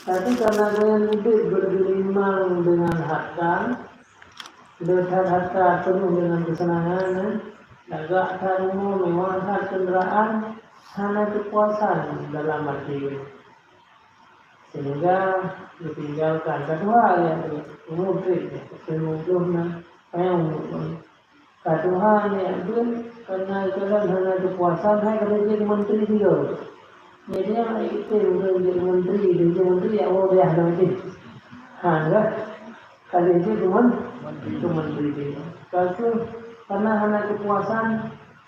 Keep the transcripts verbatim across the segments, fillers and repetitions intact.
Tapi karena gobnyan udép bergelimang dengan harta, le that harta penuh dengan kesenangan, eh, lagak that rumoh, mewah that kendaraan, hana keupuasan dalam até. Sehingga ditinggalkan. Ka tuha lagèe nyan, umu trép, lima puluh na, panyang umu. Ka tuha nyan beuet, karena jalan hana keupuasan, hai ka jeuet menteri juga. Jadi, yang itu ureueng jeuet menteri, jeuet menteri, ya Allah, biasa lagi. Ha, kan? Ka jeuet menteri, menteri juga. Ka kheueh, karena hana keupuasan,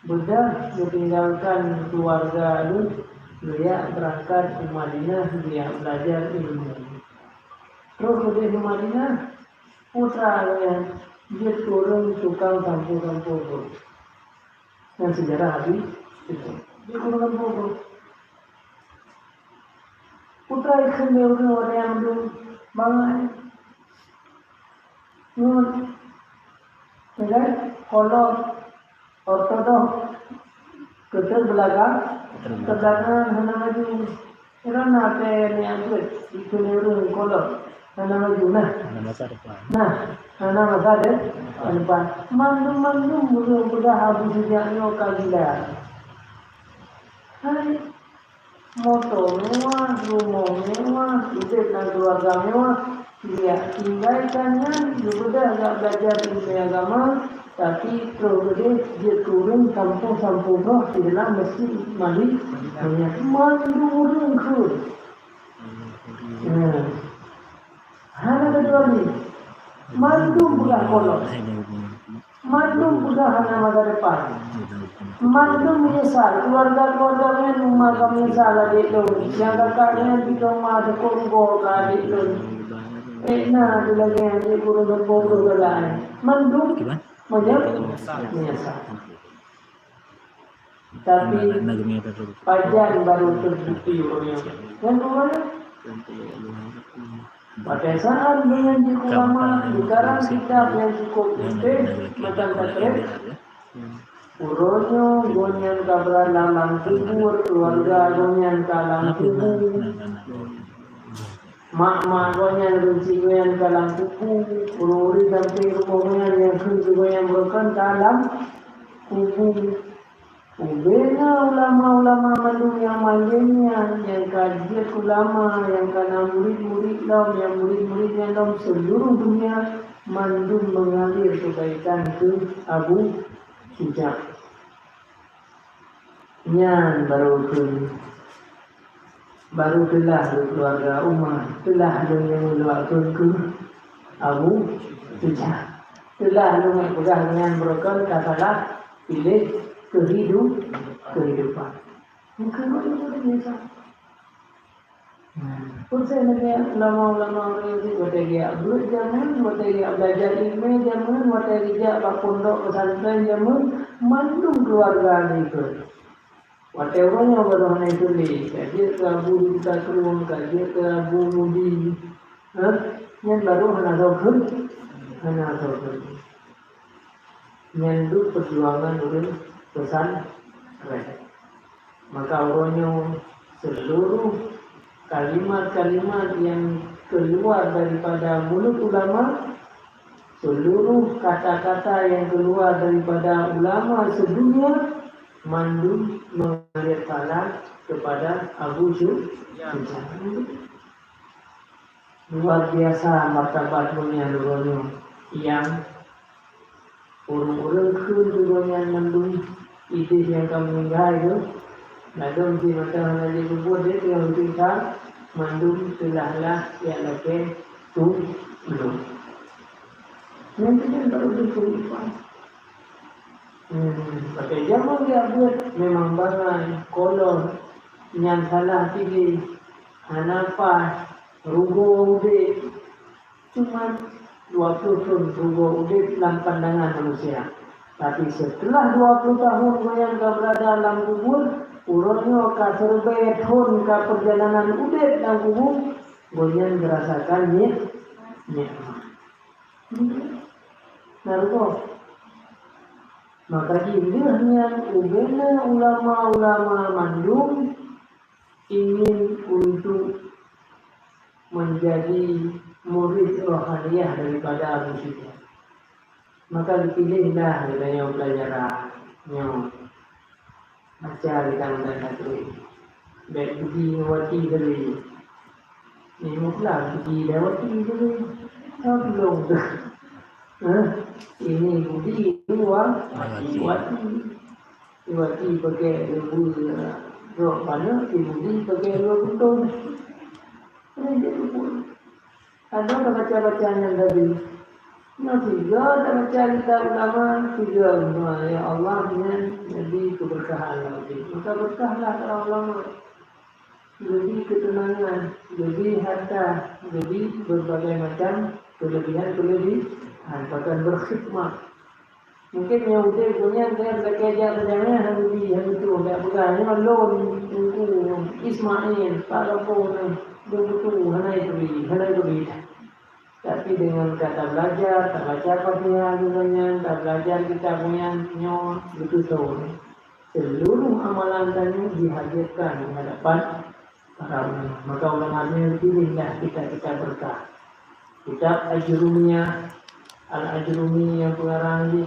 beudôh geutinggalkan keluarga lôn, geujak beurangkat u Madinah, geujak beulajar ilmu. Troh keudeh u Madinah, putra geuh nyan jeuet keu ureueng tukang sampôh-sampôh brôk. Nyan seujarah Abi Sufyan. Jeuet keu ureueng sampôh brôk. Putra ikheun lé ureueng, ureueng nyang mandum bangai. Ngon, ya kan? Kolot, ortodok, keterbelakangan, keterbelakangan hana maju. Karena teuh nyan beuet, ikheun lé ureueng kolot, hana maju, nah. Hana masa depan. Nah, hana masa de-, depan. Mandum-mandum ureueng peugah Abu Sufyan nyoe ka gila. Hai, moto mewah, rumoh mewah, udép lam keuluwarga mewah, ya, tinggai kan nyan, geubeudôh jak beulajar ileumèe agama, tapi troh keudeh jeuet keu ureueng sampôh-sampôh droe di dalam Mesjid Madi-, Madinah. Mandum ureueng kheun. Nah. Hana kecuali. Mandum peugah kolot. Mandum peugah hana masa depan. Mandum menyesal. Keluarga-keluarga nyan meunyo ka menyesal adik lôn. Nyang kakak nyan di koma deukong goe keu adik lôn. Pernah tu lagèe adik guru deukong goe galak. Mandum meunyo menyesal. Tapi pajan barô teubukti uroe nyoe. Nyang keumana? Watèe saat deungon jeuet ulama, geukarang kitab nyang cukôp putéh matan takreb. Uroe nyoe gobnyan ka beurada lam kubur, keuluwarga gobnyan ka lam kubu. Mak-mak gobnyan, runcit gobnyan ka lam kubu, ureueng-ureueng sampéng rumoh gobnyan nyang kheun keu gobnyan beureukan ka lam kubu. Ubena ulama-ulama mandum nyang malém nyan, nyang ka jeuet ulama, nyang ka na murit-murit lom, nyang murit-murit nyan lom seuluruh dunia, mandum meungalir keubaikan keu Abu Syuja'. Nyan barô kheun. Barô teulah lé keuluwarga Umar, teulah lé nyang lôn kheun keu Abu Syuja'. Teulah lôn peugah nyan beureukan ka salah piléh keuhidup-, keuhidupan. Mungken ureueng biasa. Peue lagèe ulama-ulama ureueng nyan, watèe geujak beuet jameun, watèe geujak beulajar ileumèe jameun, watèe geujak bak pondok pesantren jameun, mandum keuluwarga jikheun. Watèe uroe nyoe barô hana ituléh, ka jeuet keu Abu Duta Krueng, ka jeuet keu Abu Mudi. Hah? Nyan barô hana soe kheun, hana soe kheun. Nyan deuh peujuangan ureueng pesantren. Maka uroe nyoe seuluruh kalimat-kalimat nyang keuluar daripada mulut ulama, seuluruh kata-kata nyang keuluar daripada ulama seudunia, mandum meungalir pahala keupada Abu Syu-, Sufyan. Luar biasa martabat gobnyan uroe nyoe, nyang ureueng-ureueng kheun keu gobnyan mandum idéh nyang ka meuninggai tu, ladôm jih mantong hana jipeubuet, deh, nyang penting that mandum teulah-lah jak lakèe tulông. Nyang keunan baru jipeubuet. Hmm, watèe jameun geujak beuet memang bangai, kolot, nyan salah piléh, hana paih, rugoe udép. Cuma dua puluh thon rugoe udép lam pandangan manusia. Tapi seuteulah dua puluh tahun gobnyan ka beurada lam kubur, uroe nyoe ka siribèe thon ka peurjalanan udép lam kubur, gobnyan geurasakan nik-, nikmat. Na rugoe. Maka jih lheueh nyan ubena ulama-ulama mandum ingin untuk menjadi murid rohaniah daripada Abu Sufyan. Maka dipilihlah geutanyoe pelajaran nyoe. Baca kitab dan hadis. Bèk budi ngon wati tadi. Ni muklah budi dan wati tadi. Tolong tu. Ha? Ini budi dua wati. Wati. Wati pakai dua, dua panas, si budi pakai dua butong. Ini dia tu pun. Ada tabaca-baca nyan tadi. Nyoe tiga tabaca kitab ulama, tiga ulama. Ya Allah, nyan jadi keberkahan lagi. Maka berkahlah para ulama. Jadi ketenangan, jadi harta, jadi berbagai macam kelebihan-kelebihan. Ha, bahkan berkhidmat. Mungkin nyang udeb gobnyan ka lagèe jak sajan, hana geubri, hana geutueng, jak peugah, "Nyoe lôn, Teungku Ismail, Pak Gampông nyoe, lôn geutueng, hana geubri, hana geubri." Tapi dengan ka tabelajar, tabaca Fatihah geutanyoe nyan, tabelajar kitab gobnyan, nyoe geututoe. Seluruh amalan tanyoe dihadirkan di hadapan para ulama. Maka ulama nyoe pilihlah kitab-kitab berkah. Kitab Ajurumiyah, Al-Ajurumi nyang pengarang jih,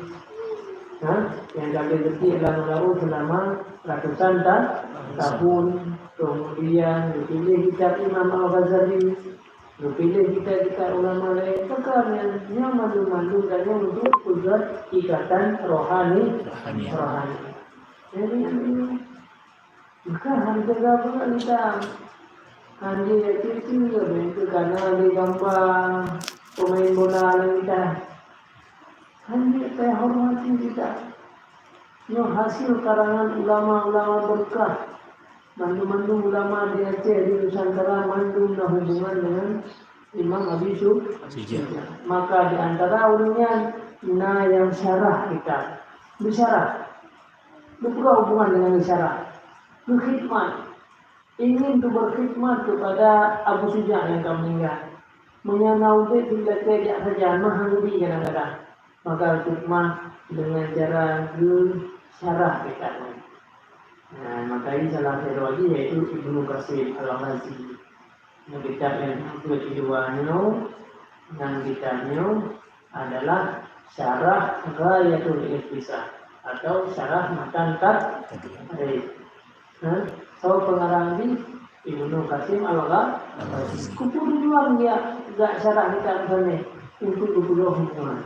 ha? Nyang ka geutiek lam laôt selama ratusan ta-, tahun. Kemudian dipilih kitab Imam Al-Ghazali, dipilih kitab-kitab ulama laén. Maka nyan, nyan mandum-mandum tanyoe untuk peugöt ikatan rohani. Rohani. Rohani. Jadi, maka han teuga pula kita. Han jeuet jak ceue-ceue, meukeue kana lé gambar pemain bola lam kita. Han jeuet teuhormati kita. Nyoe hasil karangan ulama-ulama berkah. Mandum-mandum ulama di Aceh, di Nusantara, mandum na hubungan dengan Imam Abi Su-, Sujah. Maka di antara ureueng nyan na nyang syarah kitab. Bisyarah. Geupeugah hubungan dengan syarah. Geukhidmat. Ingin tu berkhidmat kepada Abu Sujah nyang ka meuninggai. Meunyoe na udeb dilakée jak sajan, meuhang geubri kadang-kadang. Maka khidmat dengan cara geusyarah kitab nyan. Nah, maka ini salah satu lagi yaitu Ibnu Qasim Al-Ghazi. Nyoe kitab nyang keudua nyoe, nyan kitab nyoe adalah Syarah Ghayatul Ikhtisar atau Syarah Matan Taqrib. Ha? Soe pengarang jih? Ibnu Qasim Al-Gha-, Al-Ghazi. Keupeue tujuan jak, jak syarah kitab nyan? Untuk geupeugah hubungan.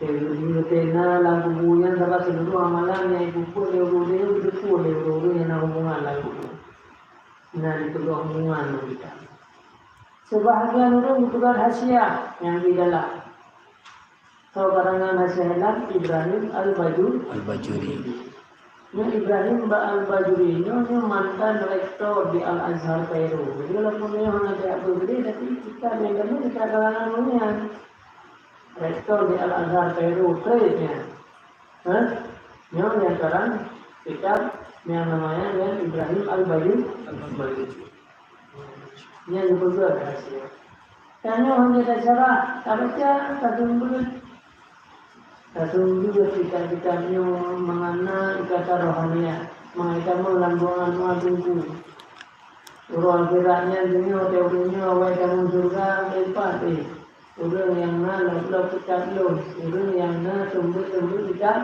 Teurimong teuh na lam kubu nyan, sabab seuluruh amalan nyang jipeubuet lé ureueng-ureueng nyan geuteupeue lé ureueng-ureueng nyang na hubungan lam kubu. Na jipeugah hubungan ngon kitab. Seubahagian ureueng geupeugah hasiah nyang di dalam. Soe karangan hasiah nyan? Ibrahim Al-Baju-, Al-Bajuri. Nyoe Ibrahim ba Al-Bajuri nyoe, nyoe mantan rektor di Al-Azhar Kairo. Jadi, walaupun nyoe hana tajak beuh, tapi kitab nyang keunoe kitab karangan ureueng nyan. Rektor di Al-Azhar Kairo, trép nyan. Hah? Nyoe nyang karang kitab nyang namanya nyan Ibrahim Al-Bayu-, Al-Bajuri. Nyan geupeugah rahsia. Tanyoe hana tasyarah, tabaca, taseumeubeuet. Taseumeubeuet kitab-kitab nyoe meunan ikatan rohaniah, meunan tamong lam doa-doa Teungku. Uroe akhirat nyan, donya watèe ureueng nyoe awai tamong syeuruga, meulipat, eh. Ureueng nyang na lom-lom kitab lôn, ureueng nyang na seumeubeuet-seumeubeuet kitab,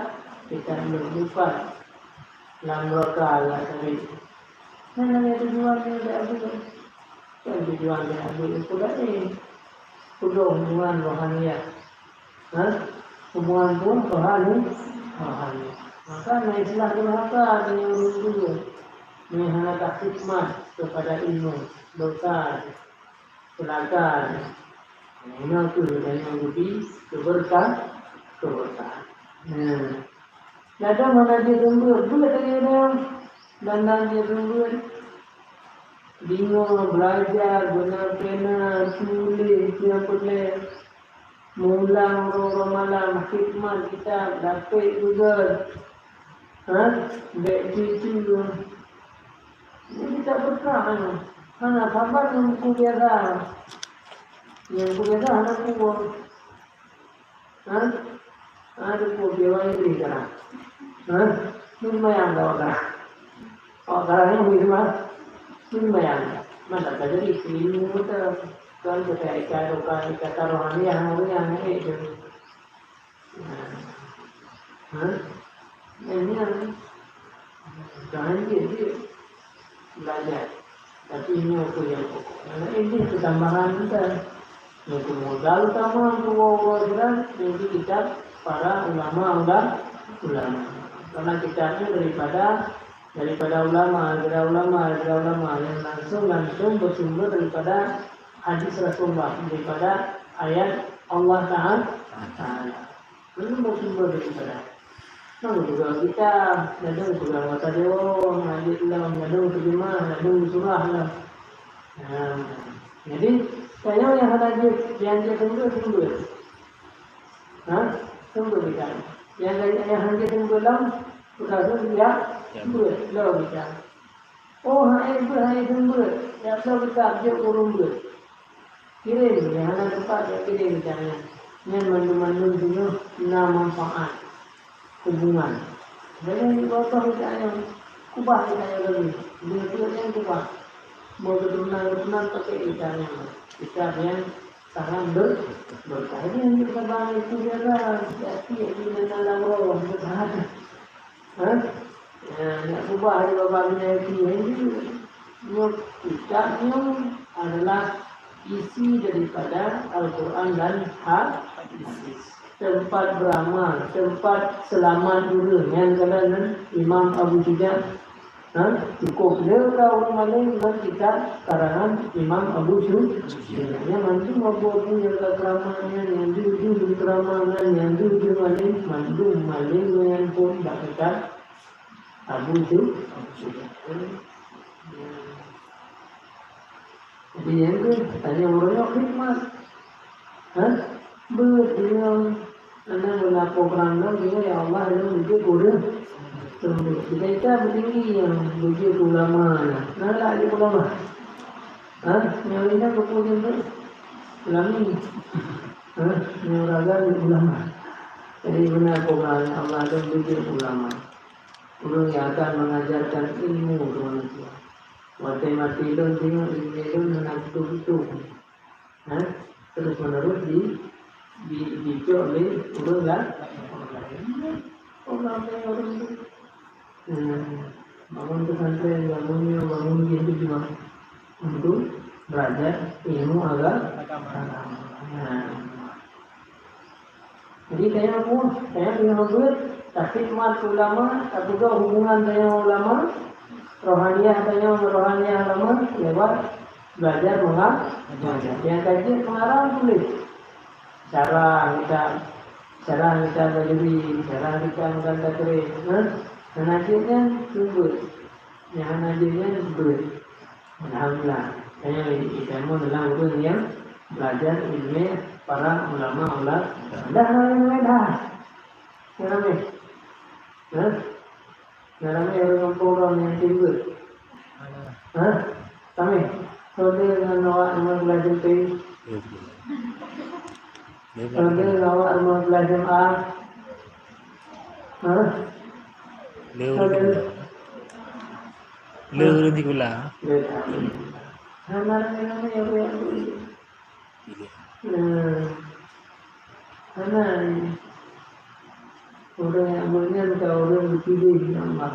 kitab lôn, meulipat. Lam neuraka lagèe tadi. Nyan lagèe tujuan nyoe bèk abéh. Kan tujuan bèk abéh, eh, peugah, eh. Peugah hubungan rohaniah. Ha? Hubungan pun rohani, rohani. Maka na istilah durhaka deungon ureueng dulu. Meunyoe hana takhidmat kepada ilmu, dosa, celaka. Inoe keuh tanyoe geubi keubeurkah, keubeurkahan. Nah. Kadang mana dia seumeubeuet, buet lagèe nyoe. Dan, dan dia seumeubeuet. Deungoe, beulajar, beuna pena, tuléh, nyang peureulèe. Meulang uroe-uroe malam, khidmat kitab, dapet peugöt. Ha? Bèk cucu. Jadi tak berkah, ha. Hana saban ngon buku biasa. Ngon buku biasa hana kuah. Ha? Ada kuah biasa ini sekarang. Ha? Ini lumayan tau sekarang. Oh, sekarang ini lumayan. Ini lumayan. Mana ka jadi ilmu tu? Kan kita ika rohani, kata rohani yang, yang itu. Ha? Yang, yang. Jangan dia, dia belajar. Tapi ini aku yang pokok. Karena ini ketambahan kita. Yang kemudian utama untuk orang-orang itu kitab para ulama, ulama. Karena kitabnya daripada, daripada ulama, daripada ulama, daripada ulama yang langsung, langsung bersumber daripada hadis Rasulullah, daripada ayat Allah Ta'ala. Taala. Lalu bersumber daripada. Lalu juga kita, lalu juga mata dewa, ngaji dalam, lalu terjemah, lalu surah lah. Nah, jadi, saya yang hana jeuet, yang jeuet sumber, sumber. Ha? Sumber kita. Yang, yang hana jeuet sumber dalam, kita tu dia, Ya. Sumber, lalu kita. Oh, hai beuet, hai sumber. Ya, lalu kita jeuet ureueng beuet. Kirém, nyang hana teumpat jak kirém, misalnya. Nyan mandum-mandum singoh na manfaat hubungan. Jadi, ibadah misalnya, kubah misalnya lagi. Dia tu yang kubah. Mau keturunan-keturunan pakai misalnya. Kita yang tangan ber-, berkah. Ini yang kita bangun itu biasa. Jadi, ini dalam roh, berkah. Ha? Ya, nak ubah di babah binatang itu, nyoe kitab nyoe adalah isi daripada Al-Quran dan ha-, hadis. Tempat beramal, tempat selamat ureueng. Nyan kata Imam Abu Syuja', ha? Cukup le ka ureueng malém ngon kitab karangan Imam Abu Syuja'. Nyan mandum abu-abu nyang ka keuramat nyan, nyang jeuet-jeuet keuramat nyan, nyang jeuet-jeuet malém, mandum malém nyan phon bak kitab Abu Ju-, Abu Ju-, jadi, nyang keu, tanyong uroe nyoe khidmat. Ha? Beuet nyoe, aneuk meulakoe keurang lôn, ya Allah, lôn beujeuet ureueng. Tunggu, kita, kita beutinggi nyang beujeuet ulama nyan. Nah, lah jeuet ulama. Ha? Nyang inong keupeue jeuet ulama? Ha? Nyang raga jeuet ulama. Jadi, beuna peue Allah, lôn beujeuet ulama. Ureueng nyang akan mengajarkan ilmu keu manusia. Watèe maté lôn, teungoh ileumèe lôn hana beutôi-beutôi. Ha? Terus menerus di, di, dicok lé ureueng la-, ureueng laén. Ureueng laén ureueng tu. Hmm. Bangun pesantren, bangun nyoe, bangun jih tu cuma untuk belajar ilmu aga-, agama. Nah. Jadi, tanyoe peue? Tanyoe deungon beuet, takhidmat ulama, tapeugah hubungan tanyoe ulama, rohaniah tanyoe ngon rohaniah ulama lewat belajar menga-, mengajar. Nyang ka jeuet pengarang tuléh. Syarah kitab, syarah kitab Bajuri, syarah kitab Muqaddas Takrib, ha? Hana jeuet nyan sumber. Nyang hana jeuet nyan beuet. Alhamdulillah. Tanyoe itamong dalam ureueng nyang belajar ilmu para ulama-ulama. Dah ramé dah. Dah ramé. Ha? Dah ramé ureueng gampông droe nyang timbul. Ha? Ramé. Saudara ngon awak lima belas jam tadi. Saudara ngon awak lima belas jam ah. Ha? Lé ureueng Saudara. Sikula. Lé ureueng sikula. Lé. Hana ramé-ramé ureueng. Nah, hana. Ureueng nyang mulia ka ureueng geupiléh lé Allah.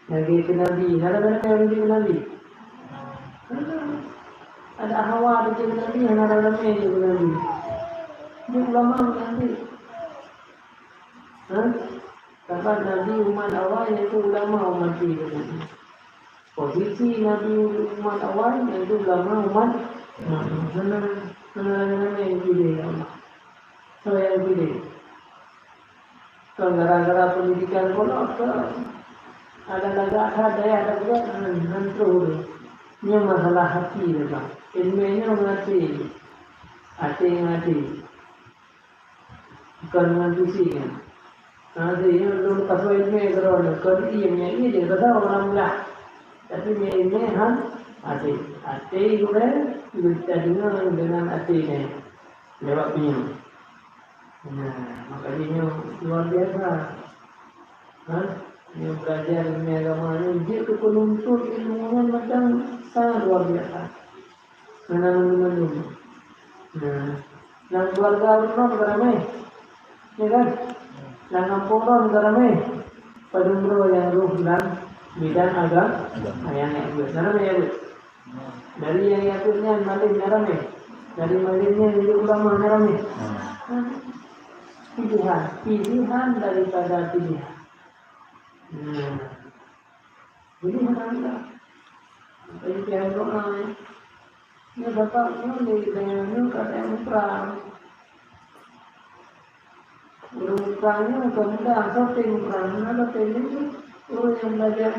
Lagèe keu Nabi, hana ramé ureueng keu Nabi. Hana. Ada hawa keu Nabi, hana ramé keu Nabi. Nyoe ulama Nabi. Ha? Sabab Nabi umat awai, nyan keuh ulama umat jih. Posisi Nabi umat awai, nyan keuh ulama umat, umat. Hana, hana ramé-ramé geupiléh lé Allah. Soe nyang geupiléh? Kon gara-gara pendidikan pula, ke ada lagak that dayah dak buet, han, han troh. Nyoe masalah hati dah, bang. Ileumèe nyoe ngon até. Até ngon até. Bukan ngon fisik nyan. Nah, jadi, lôn pasoe ileumèe keudroe, kon ié, ié jih keudroe ureueng blah. Tapi ileumèe han até. Até gurèe, geutanyoe deungon até nyan. Lewat pinyang. Nah, makanya nyoe luar biasa. Ha? Nyoe belajar ilmu agama nyoe jeuet keu penuntut ilmu nyan macam sangat luar biasa. Hana mandum-mandum. Nah, lam keluarga ureueng ka ramé. Ya kan? Lam gampông droe ka ramé. Padum droe nyang rôh lam bidang agama. Agama. Nyang nyak buet. Na ramé nyak buet. Dari nyang nyak buet nyan malém na ramé. Dari malém nyan jadi ulama na ramé. Hmm. Pilihan, pilihan daripada pilihan. Nah. Jadi, alhamdulillah. Jadi, jangan doa, ya. Ini bapak nyoe di daerah nyoe ka ada yang perang. Ureueng perang nyoe bukan mudah, siapa yang perang? Mana siapa yang ini? Ureueng nyang belajar.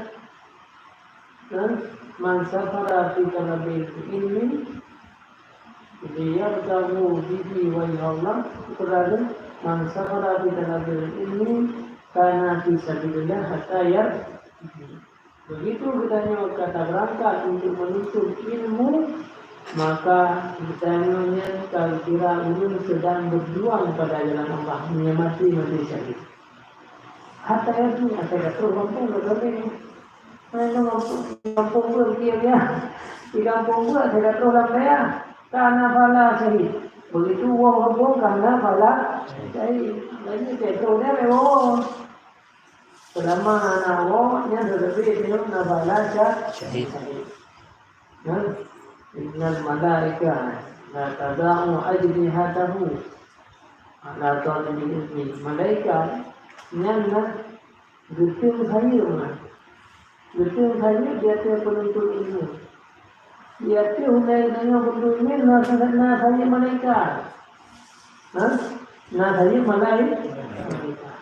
Kan? Man safara fi talabil ilmi, liyabtaghu bihi wajhallah, kepada man safara fi talabil ilmi, kana fi sabilillah hatta yar-, begitu geutanyoe ka tabeurangkat untuk menuntut ilmu, maka geutanyoe nyan ka geukira ureueng sedang berjuang pada jalan Allah, meunyoe maté, maté syahid. Hatta yar-, hatta yar-, troh gampông ka ramé. Hai, nyoe gampông, gampông pun dia, dia. Di gampông pun ada troh lam dayah. Kana fala syahid. Begitu wong gampông kana fala syahid. Jadi, saya troh dia, oh. Selama anak wong, nyan tetapi dia na fala syah-, syahid. Nah, innal malaika la tada'u ajnihatahu. La tada'u ajnihatahu. Malaikat, nyan na Geuteung sayeuem na. Geuteung sayeuem di ateueh penuntut ilmu. Di ateueh ulée tanyoe penuntut ilmu na, na sayeuem malaikat. Ha? Na sayeuem malai-, malaikat.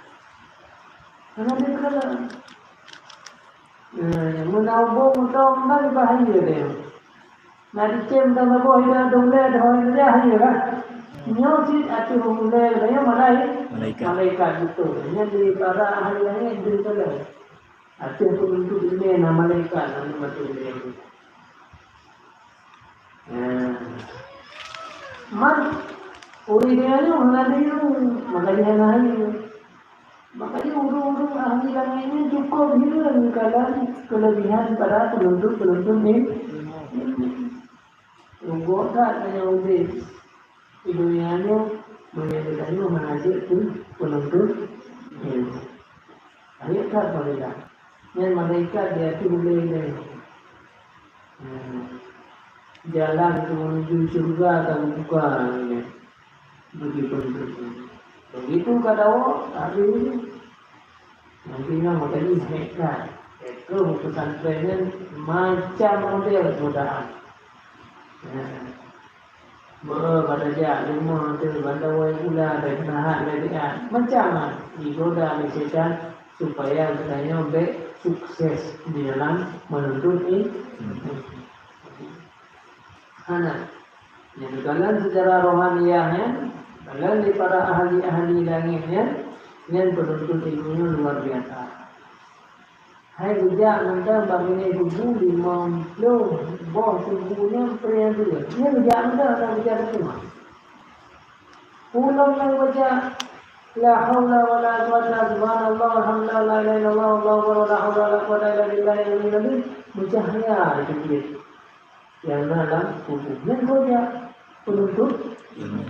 Hana teukeureueng. Nah, meunan ubông meutom dan bahaya dia. Na dicém dan saboh ida dong lé dong lé ya kan. Nyoe cit ateueh ulée nyoe malai-, malaikat. Malaikat beutôi. Nyan di para ahli langét di dalam. Ateueh penuntut ilmu na malaikat na meutuléh. Nah. Man ureueng nyoe hana deungoe, makanya hana hayeue. Makanya ureueng-ureueng ahli langét nyoe cukup hireuen ka lom keulebihan para penuntut-penuntut il-, ilmu. Rugoe that tanyoe udeb di donya nyoe meunyoe geutanyoe hana jeuet keu penuntut ilmu. Ayat that peurintah. Nyan malaikat di ateueh ulée nyan. Hmm. Jalan untuk menuju syurga ka geubuka nyan. Begitu, begitu. Begitu ka dawa, habis. Nanti nyoe meukaji hebat. Itu pesantren nyan macam model godaan. Nah. Beu pada jak lima tu, banda wai pula, dan nahat dari macam mana digoda oleh setan supaya geutanyoe bek sukses di dalam menuntut ilmu. Hana. Nyan, dalam sejarah rohaniah nyan, dalam di para ahli-ahli langét nyan, nyan penuntut ilmu nyan luar biasa. Hai geujak mantong bak binéh kubu limong ploh boh kubu nyan peureueng dua. Nyan geujak mantong, hana geujak teuma. Ulôn nyang baca, "La haula wala quwata, subhanallah, walhamdulillah, la ilaha illallah, wallahu akbar, wala haula wala quwata illa billahil aliyyil azim," meucahya di jih. Nyang na lam kubu. Nyan saja penuntut ilmu.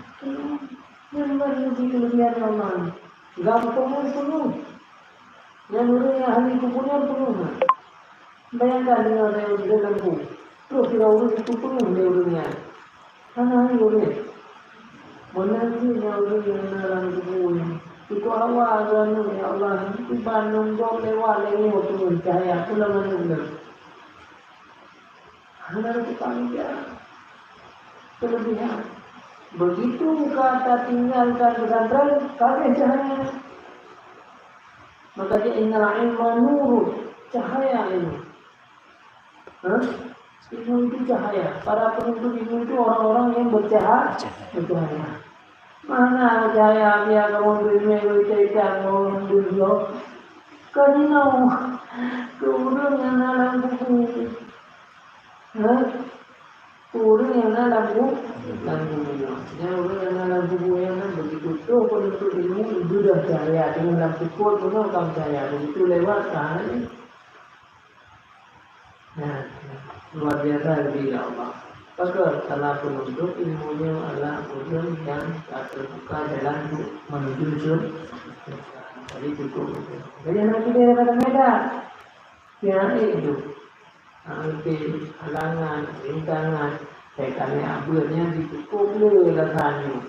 Nyan ban uji keulebihan Allah. Gampông nyan penuh. Nyan ureueng nyang ahli kubu nyan penuh na. Bayangkan deungon ureueng lam kubu. Terus sira ureueng itu penuh lé ureueng nyan. Hana hai ureueng. Meunan cit nyan ureueng nyang na lam kubu nyan. Iko awak anu, ya Allah, itu bandum gob lewat lé nyoe penuh cahya. Pulang anu nyan. Hana tukang ija. Kelebihan. Begitu ka tatinggalkan pesantren, ka habéh cahaya. Maka dia innal ilma nurun, cahaya ilmu. Hah? Ilmu itu cahaya. Para penuntut ilmu itu orang-orang yang bercaha-, bercahaya. Mana cahaya dia kamu dunia itu, itu kamu dunia. Kau ni nau. Kau urang yang dalam buku. Hah? Ureueng nyang na lam ku-, Lam kubu. Nyan ureueng nyang na lam kubu nyan, begitu troh penuntut ilmu, ibeudôh cahya, teungoh lam seupôt bunoe ka meucahya, begitu lewat ka hana jih. Nah, luar biasa geubi lé Allah. Pakon? Karena penuntut ilmu nyoe adalah ureueng nyang ka teubuka jalan untuk menuju syurga. Jadi cukup itu. Jadi hana pih kata-kata. Pihak itu. Hana pih halangan, rintangan. Saya tanya abeuet nyan dikukup le rasa nyoe.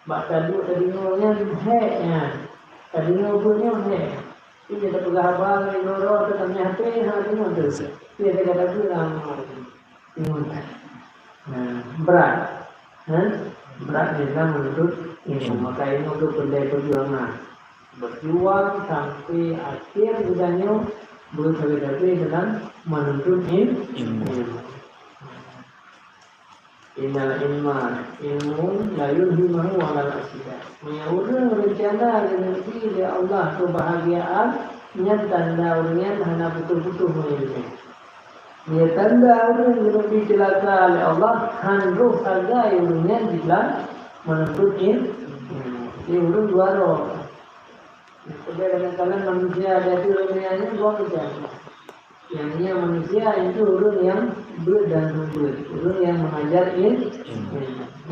Bak taduek tadeungoe nyan hék nyan. Tadeungoe buet nyoe hék. Tapi dia peugah haba ngon droe teuh, tapi hana deungoe teuh. Tapi dia kata buet lah ngon deungoe. Nah, brat. Ha? Brat memang menuntut ilmu. Maka ilmu tu pandai perjuangan. Berjuang sampai akhir geutanyoe beutôi-beutôi dalam menuntut il-, ilmu. Innal ilma, ilmu la yulhimuhu alal asyiya. Meunyoe ureueng reuncana geuneuk bi lé Allah keubahgiaan, nyan tanda ureueng nyan hana putôh-putôh meuileumèe. Nyan tanda ureueng geuneuk bi ceulaka lé Allah, han roh sagai ureueng nyan di dalam menuntut il-, ilmu. Jadi ureueng dua droe. Kadang-kadang manusia di ateueh dunia nyoe dua macam. Nyang, nyang manusia itu ureueng nyang beuet dan seumeubeuet, ureueng nyang mengajar il-, ilmu.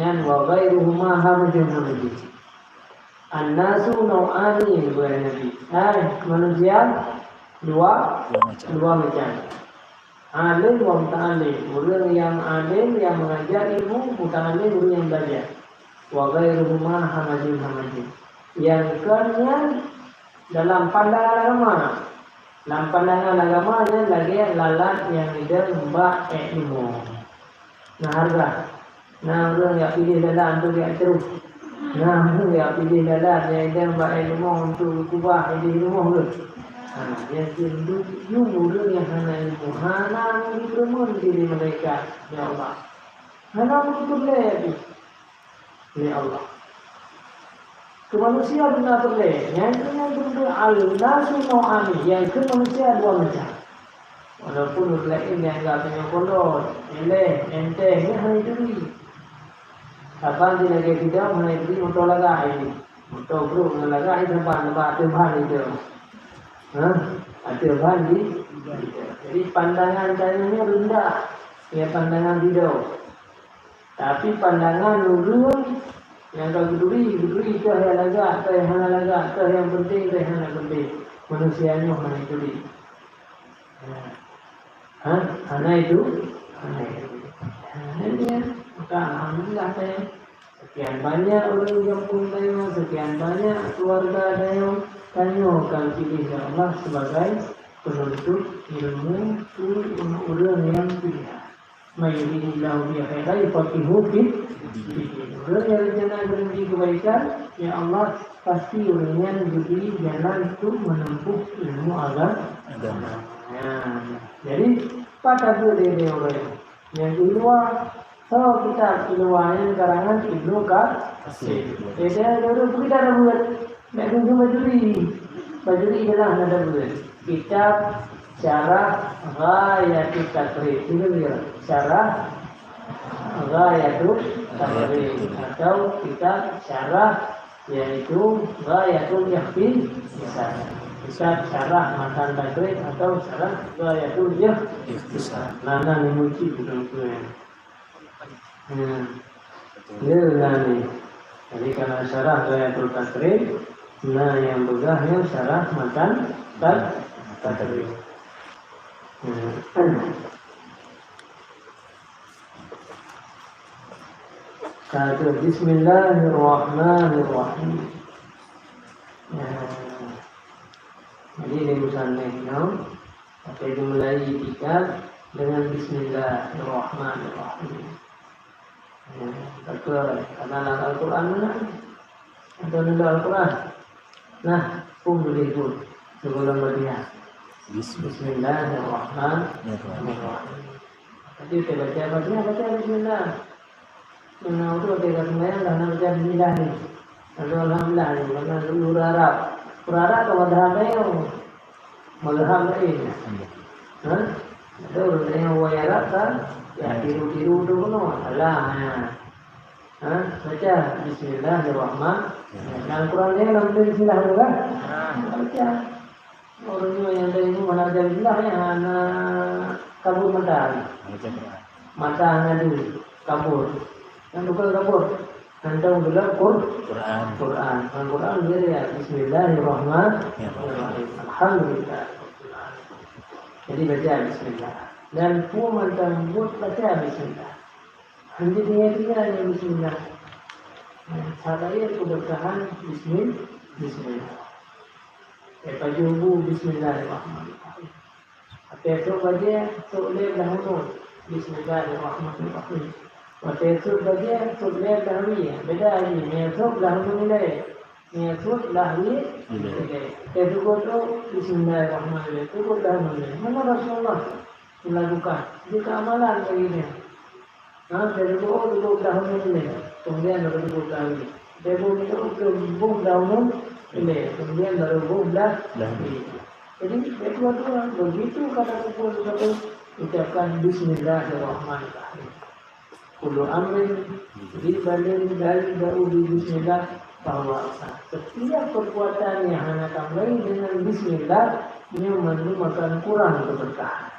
Nyan wa ghairuhuma hamajun hamajun. An-nasu nau'ani, kheun Nabi. Hai manusia, dua, dua macam. Dua macam. Alim wa muta'alim, ureueng nyang alim nyang mengajar ilmu, muta'alim ureueng nyang belajar. Wa ghairuhuma hamajun hamajun. Nyang kon nyan dalam pandangan agama. Lam pandangan agama nyan lagèe lalat nyang idong bak èk leumo. Na hareuga. Na ureueng jak piléh lalat untuk jak cruh. Na ureueng jak piléh lalat nyang idong bak èk leumo untuk geukubah idéh rumoh geuh. Ha, nyang keuneuk yum ureueng nyang hana ilmu, hana meungeue peureumeun di malaikat, ya Allah. Hana meungeue peureulèe pih lé Allah. Keu manusia beuna peureulèe, nyang keunan beuna al-nasu nau'ani, nyang keu manusia dua macam. Walaupun ureueng laén nyang anggap tanyoe kolot, éléh, enteng, nyan hana turi. Saban di lagèe sidang hana turi moto lagak ini. Moto brok ngon lagak ini saban, saban ateueh ban itu. Ha? Ateueh ban di. Jadi pandangan tanyoe nyoe rendah, ya pandangan sidang. Tapi pandangan ureueng nyang ka geuturi, geuturi toh nyang lagak, toh nyang hana lagak, toh nyang penting, toh nyang hana penting. Manusia nyoe hana turi. Ha? Hana itu? Hana itu. Hana itu. Maka alhamdulillah saya. Sekian banyak ureueng gampông tanyoe, sekian banyak keluarga tanyoe, tanyoe ka geupiléh lé Allah sebagai penuntut ilmu keu ureueng nyang pilihan. "May yuridillahu bihi khairan yufaqqihhu fid din." Ureueng nyang rencana geuneuk bi keubaikan, ya Allah, pasti ureueng nyan geubri jalan untuk menempuh ilmu agam-, agama. Nah, jadi, pat tabeuet lé ureueng nyang di luwa, soe kitab di luwa nyan karangan Ibnu Katsir. Jadi, ureueng peugah tabeuet. Bèk tuju Bajuri. Bajuri jeulaih na tabeuet. Kitab Syarah Ghayatut Taqrib. Itu dia. Syarah Ghayatut Taqrib. Atau kitab syarah, yaitu Ghayatul Ikhtisar. Kitab syarah matan Taqrib atau syarah Ghayatul Ikhtisar. Nana ni muji betul-betul. Hmm. Betul. Ya, nah ni. Jadi, karena syarah Ghayatul Taqrib, nah, nyang peugah nyan syarah matan Ta-, Taqrib. Hmm. Satu, Bismillahirrahmanirrahim. Ya. Jadi, di musannif nyoe, Tapi dimulai kitab dengan Bismillahirrahmanirrahim. Ya, betul. Karena dalam Al-Quran mana? Ada dalam Al-Quran. Nah, pun boleh pun. Sebelum berdiam. Bismillah. Bismillahirrahmanirrahim. Tapi kita baca, baca, baca Bismillah. Meunyoe ureueng teuka seumayang dah na baca bismillah ni. Atau alhamdulillah ni, karena ureueng Arab. Ureueng Arab kan mazhab laén. Mazhab laén. Ha? Ada ureueng laén awai Arab kan? Ya, tiru-tiru tu keunoe. Alah, ha. Ha? Baca Bismillahirrahmanirrahim. Dalam Quran dia, dalam Bismillah tu kan? Baca. Orang nyoe nyang dari rumah nak jadi lah, ya, hana kabur mata. Baca Quran. Mata hana di kabur. Yang bukan kabur. Tentang dalam Qur-, Quran. Quran. Dalam Quran dia, ya, Bismillahirrahmanirrahim. Alhamdulillah. Jadi baca Bismillah. Dan peue mantong buet baca Bismillah. Hanya tinggal-tinggal yang Bismillah. Sabaia keberkahan Bismillah. Bismillah. Eh, pajoh bu Bismillahirrahmanirrahim. Até trok bajée, trok lé blah uneuen. Bismillahirrahmanirrahim. Até trok bajée, trok lé blah wie. Beda lagi, meunyoe trok blah uneuen ilée. Meunyoe trok blah wie ilée. Até trok trok, Bismillahirrahmanirrahim. Trok blah uneuen ilée. Mana Rasulullah melakukan? Di keamalan lagi ni. Ha, dari dua puluh tahun ini, kemudian baru dua puluh tahun ini. Dari dua puluh tahun ini, kemudian baru dua belas tahun ini. Jadi, dari dua-dua, begitu kata pukul satu, ucapkan Bismillahirrahmanirrahim. Kullu amrin, di balik dari Daudi Bismillah, bahwa setiap perbuatan yang hana tambahi dengan Bismillah, nyoe mandum akan kurang keberkahan.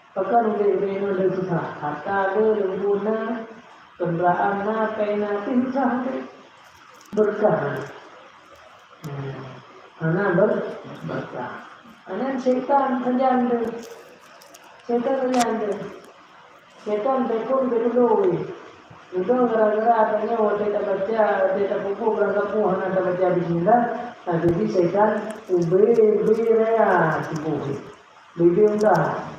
Pakon udép-udép nyoe lé susah, hareuta le, leumbô na, keundaraan na, pèng na, tapi susah udép. Beureukat hana. Hmm. Hana ber-, beureukat. Hana syetan sajan tu. Syetan sajan tu. Syetan teupon beutôi. Itu gara-gara tanyoe watèe tabaca, watèe tapeubuet barang gampông hana tabaca bismillah, nah, jadi syetan ubé-ubé raya tuboh. Bibie unta.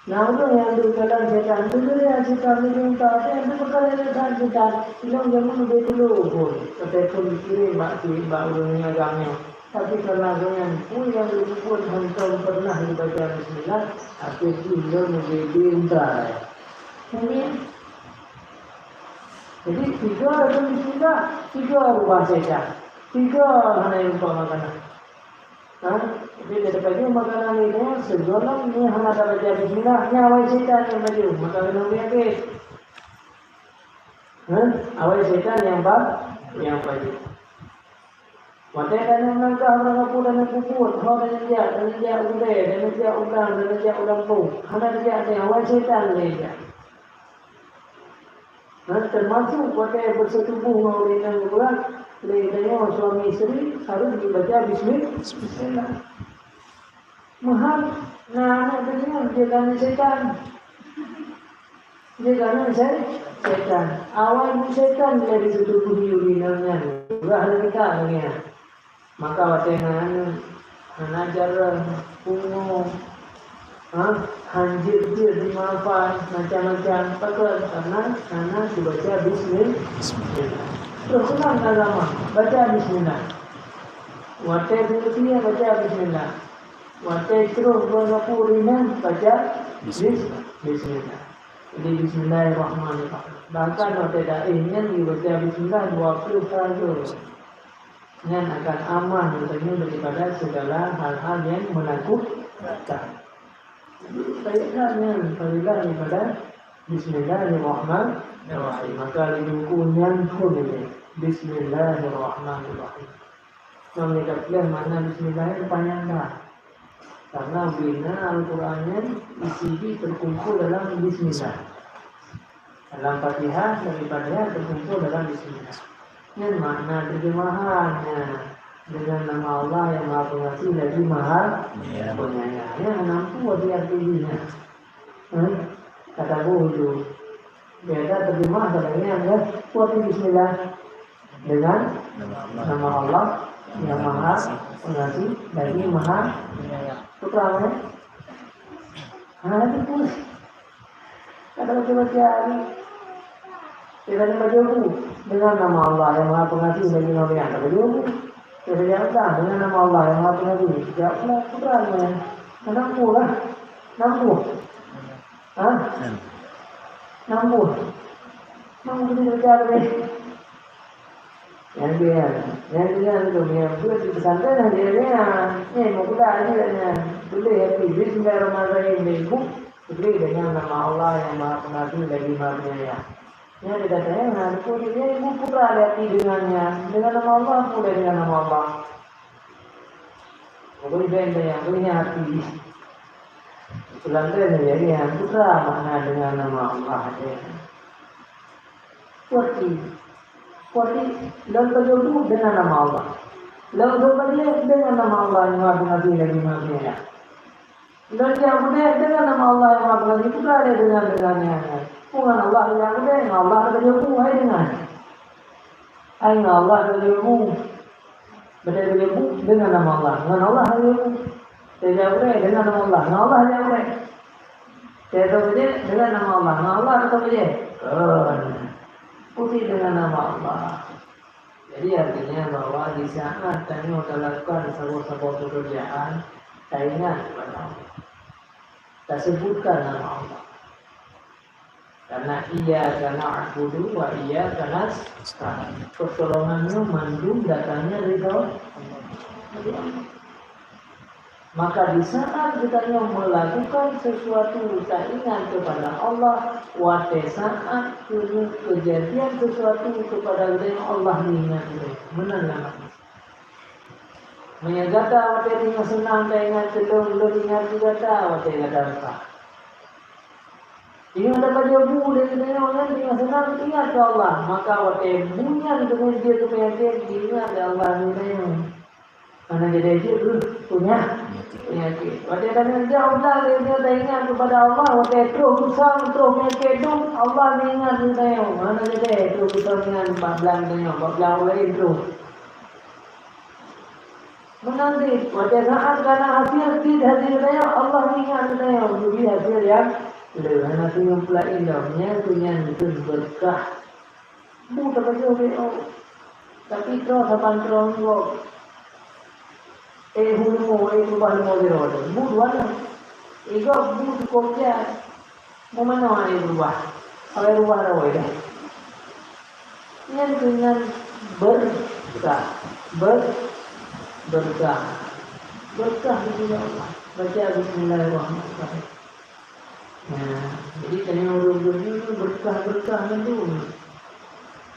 Na ureueng nyang deuh kalon syetan, deuh kalon syetan, bibie unta, nyan deuh kalon syetan, syetan. Ilôn jameun ubé tulô phôn, watèe phôn jikirém bak, bak ureueng agam nyoe. Tapi karena gobnyan peue nyang geupeubuet hántom pernah jibaca bismillah, akhé jih lôn ubé-ubé unta. Amin. Jadi, tiga rukun bismillah, tiga rubah syetan, tiga hana jilupa makanan. Ha? Tapi dia terpajoh makanan ni, dia segolam ni hana tabaca bismillah, ni awai syetan nyang pajoh, maka kena peunyakét. Ha? Awai syetan nyang pa-, nyang pajoh. Watèe tanyoe meulangkah, meulangkah peue tanyoe peubuet, ho tanyoe jak, tanyoe jak u gulèe, tanyoe jak u blang, tanyoe jak u lampôh, hana tajak, awai syetan lé jak. Nah, teumasuk watèe beuseutuboh ngon ureueng inong geupeugah, lé tanyoe suami isteri harôh jibaca bismi-, bismillah. Meuhan na aneuk tanyoe jeuet keu aneuk syetan. Jeuet keu aneuk sye-, syetan. Awai syetan lé beuseutuboh ureueng inong nyan. Peugah lé kita lagèe nyan. Maka watèe na aneuk, hana jaroe, pungo, ha, hanjeuet-jeuet di maafan, macam-macam. Pakon? Karena hana jibaca bismillah. Bismillah. Terus ulang agama, baca bismillah. Watèe beureuti, baca bismillah. Watèe troh bak gapô rinyan, baca bis-, bismillah. Jadi, bismillahirrahmanirrahim. Bahkan watèe daéh nyan jibaca bismillah dua ploh kali. Nyan akan aman geutanyoe daripada segala hal-hal yang menakutkan. Jadi, baiklah nyan, marilah daripada Bismillahirrahmanirrahim. Maka lé buku nyan pun ini. Bismillahirrahmanirrahim. Ngon lé tapeugah makna bismillah nyan panyang that. Karena bina Al-Quran nyan isi jih terkumpul dalam bismillah. Dalam Fatihah, dari Fatihah terkumpul dalam bismillah. Nyan makna terjemahannya, dengan nama Allah yang Maha Pengasih lagi Maha Penyayang. Nyan nampu arti-arti jih nyan. Hmm? Kata guru tu. Biasa terjemah kata nyan kan. Kuat ni bismillah. Dengan nama Allah yang Maha Pengasih lagi Maha Penyayang. Putra mana? Ha, itu pun. Ada baca-baca ni. Dia kata baca buku. Dengan nama Allah yang Maha Pengasih lagi Maha Penyayang. Kata dia buku. Dia kata, "Ya Allah, dengan nama Allah yang Maha Pengasih." Ya Allah, putra ni. Nampu lah. Nampu. Ha? Nampu. Nampu dia baca apa ni? Nyan tu nyan. Nyan tu nyan tu, nyan tu di pesantren hanya nyan. Nyan mau kuda aja nyan. Tulis hati, bismillahirrahmanirrahim, di buku. Tulis dengan nama Allah yang Maha Pengasih lagi Maha Penyayang. Nyan di data nyan, nah, di putra lé api deungon nyan, deungon nama Allah, pun deungon nama Allah. Beri benda yang beri hati. Pulang tu dia, ya, putra makna deungon nama Allah dia. Kuati, kuati, lôn beuleubeh deungon nama Allah. Lôn beuleubeh deungon nama Allah, yang Maha Pengasih lagi Maha Penyayang. Lôn jak udeb deungon nama Allah nyang Maha Peungaji, peugah lé deungon, deungon nyan. Peue ngon Allah nyang udeb, ngon Allah ka jeuet bu, hai deungon. Hai ngon Allah ka jeuet bu. Beudeb ka jeuet bu deungon nama Allah. Ngon Allah ka jeuet bu. Teuh jak udeb deungon nama Allah. Ngon Allah jak udeb. Teuh jak udeb deungon nama Allah. Ngon Allah ka jeuet. Kon. Putih deungon nama Allah. Jadi, artinya bahwa di saat tanyoe talakukan saboh-saboh pekerjaan, taingat kepada Allah. Tasebutkan nama Allah. Karena iyyaka na'budu wa iyyaka nasta'in. Pertolongan nyoe mandum datangnya dari Allah. Maka di saat geutanyoe melakukan sesuatu, taingat kepada Allah, watée saat keu-, kejadian sesuatu kepada geutanyoe, Allah ingat geutanyoe. Meunan lam hadis. Meunyoe gata watée teungoh seunang taingat keu lôn, lôn ingat keu gata watée gata susah. Teungoh tapajoh bu lé geutanyoe nyan, teungoh seunang ingat keu Allah, maka watée bu nyan teungoh jeuet keu peunyakét, ingat keu Allah geutanyoe. Hana jadi jeuet keu peunya-, peunyakét. Watée tanyoe jak u blang, tanyoe taingat kepada Allah, watée troh gusang, troh peunyakét dum, Allah ingat geutanyoe. Hana jadi troh gusang nyan bak blang tanyoe, bak blang laén troh. Meunan cit, watée saát kana hasil cit hasil tanyoe, Allah ingat geutanyoe, geubri hasil nyang le, hana singoh peulaén lom. Nyan keuh nyan keuh beureukat. Bu tapajoh lé, oh. Tapi troh saban troh ngon. Eh, hu leumo, eh, keubah leumo sidroe. Bu dua nyoe. Eh, gob bu cukôp jai. Meumanoe aneuk beurubah. Aneuk beurubah rawai deh. Nyan keuh nyan beureukat. Ber-, beureukat. Beureukat di dunia Allah. Baca bismillahirrahmanirrahim. Nah, jadi tanyoe ureueng bunoe nyoe beureukat-beureukat mandum.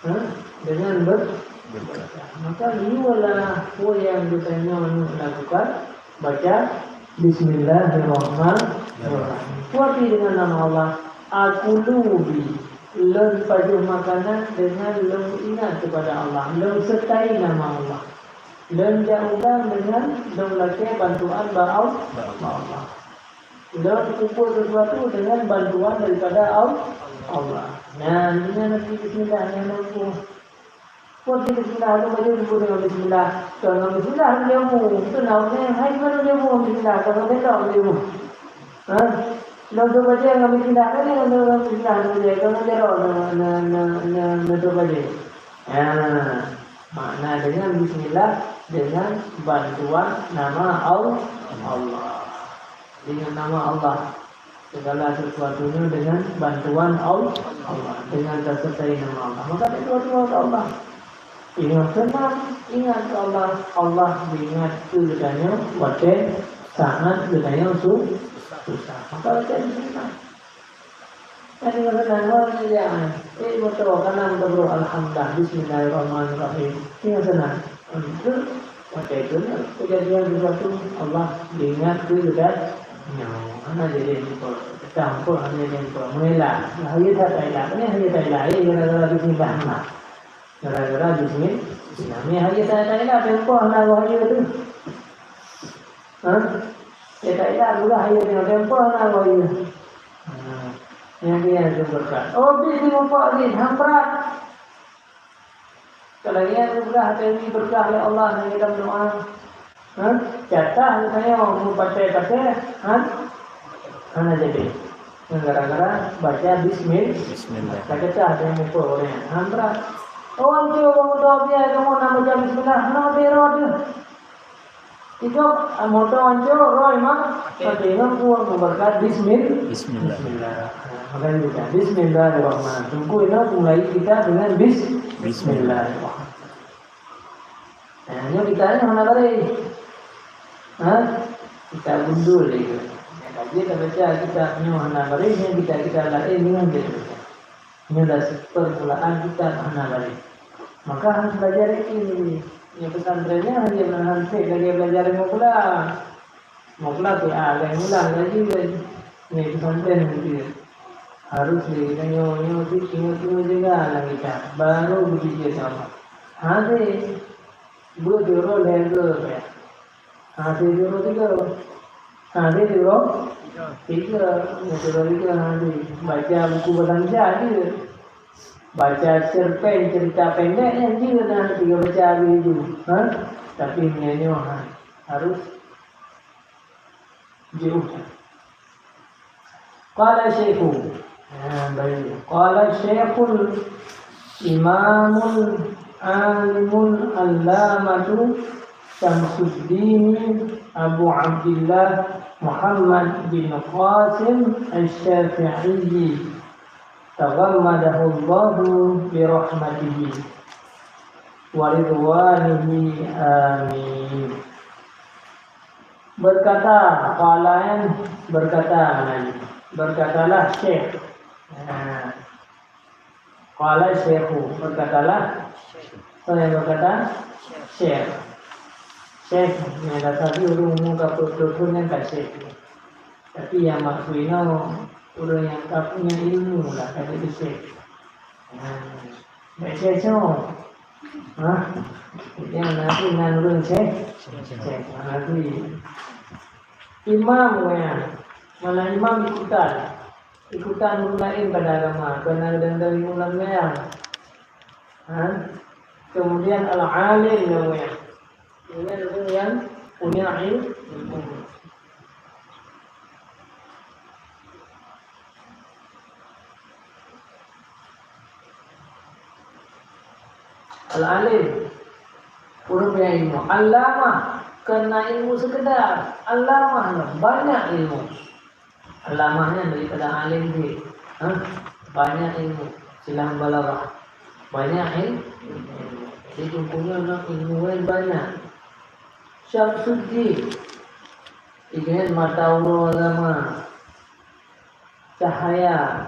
Ha? Dengan ber-, beureukat. Maka liweulah peue nyang geutanyoe lakukan, baca bismillahirrahmanirrahim. Kuati dengan nama Allah, akulu bi, lôn pajoh makanan dengan lôn ingat kepada Allah, lôn sertai nama Allah. Lôn jak u blang dengan lôn lakée bantuan bak Al-, bak Allah. Lôn peubuet sesuatu dengan bantuan daripada Al-, Allah. Nah, ini nanti bismillah, yang mampu. Kok di bismillah, aku baca dulu dengan bismillah. Kalau dengan bismillah, dia mu. Itu namanya, hai, mana dia mu, bismillah. Kalau dia tak, dia mu. Ha? Lôn tu baca dengan bismillah, kan dia dengan bismillah, dia baca. Kalau dia tak, na, na, na, na, na tu baca. Ha. Makna dengan bismillah, dengan bantuan nama Al-, Allah. Dengan nama Allah. Segala sesuatunya dengan bantuan Al-, Allah. Dengan tasertai nama Allah. Maka itu doa ke Allah. Ingat tenang, ingat ke Allah. Allah ingat ke geutanyoe watée saat geutanyoe su-, susah. Maka baca bismillah. Kan ingat seunang, oh, iya. Eh, moto, kana moto, bro. Alhamdulillah, bismillahirrahmanirrahim. Ingat seunang. Itu, pakai itu, kejadian sesuatu, Allah ingat ke kita. Nyoe, hana jadi lupa. Kita pun hana jadi lupa. Mengelak. Nah, iya tak elak. Ini hanya tak elak. Eh, gara-gara bismillah. Nah. Gara-gara bismillah. Ini hanya tak elak. Tempoh hana wahyu tu. Ha? Dia tak elak pula, ayo tengok tempoh na, oh, iya. Ha. Yang dia tu berkat. Oh, bit di muka ni, hang berat. Kalau dia tu berat, hati ni berkah oleh Allah, yang dalam doa. Ha? Jatah saya mau pakai-pakai, ha? Hana jadi. Gara-gara baca bismil-, Bismillah. Tak kecah dia muka orang. Ha, berat. Orang tu, orang tu, dia kamu nak baca bismillah, hana dia roh dia. Itu, ah, moto hancô, roh imam, mati. Mati imam kuat memberkat bismil-, Bismillah. Bismillah. Nah, makanya kita, bismillahirrahmanirrahim. Tunggu, ini mulai kita dengan bis-, Bismillah. Bismillahirrahmanirrahim. Nah, ini kita ni hana bareh. Ha? Kita gundul lagi. Yang tadi kita baca, kita nyoe hana bareh, yang kita, kita lain dengan dia. Nyoe adalah permulaan kitab hana laén. Maka harus belajar ini. Nyoe pesantren nyan hana, hana lagèe belajar ilmu pula. Meukeulak pih ah, lhèe bulan laju kan. Nyoe pesantren gitu. Harus lé geutanyoe nyoe pih tingoh-tingoh jaga lam kitab. Baru beujijeuet sama. Hase. Beuet uroe lhèe goe pih. Hase uroe tiga. Hase uroe tiga. Nyoe uroe tiga hase. Baca buku bahasa Indonesia jeuet. Baca cerpen, cerita pendek nyan jeuet na tiga baca habéh tu. Ha? Tapi meunyoe nyoe ha, harus Jiôh. Qala Syekhu. Ha, baik. Qala Syekhul Imamul Alimul Allamatu Syamsuddin Abu Abdillah Muhammad bin Qasim Asy-Syafi'i, taghammadahullahu bi rahmatihi wa ridwanihi. Amin. Berkata, qala, berkata, berkatalah Syekh. Nah, qala Syekhu, berkatalah. Siapa yang berkata? Syekh. Syekh, nyan dah tadi ureueng umur ka peuet puluh thôn nyan ka syekh. Tapi nyang maksud inoe, ureueng nyang ka punya ilmu lah, ka jadi syekh. Nah, baik syekh nyoe. Hah? Nyang nabi nan ureueng syekh? Syekh. Nabi. Imam, ya. Mana imam ikutan? Ikutan ureueng laén pada agama, bukan na dan dari ulang ya. Ha? Kemudian al-alim namanya. Kemudian ureueng nyang punya ilmu. Al-alim, ureueng nyang ilmu. Allamah, kon na ilmu sekedar. Allamah nyoe banyak ilmu. Allamah nyan daripada alim jih. Ha? Banyak ilmu. Silang balaghah. Banyak ilmu. Jadi, teungku nyoe ilmu nyan banyak. Syamsuddin. Ikan mata uroe agama. Cahaya.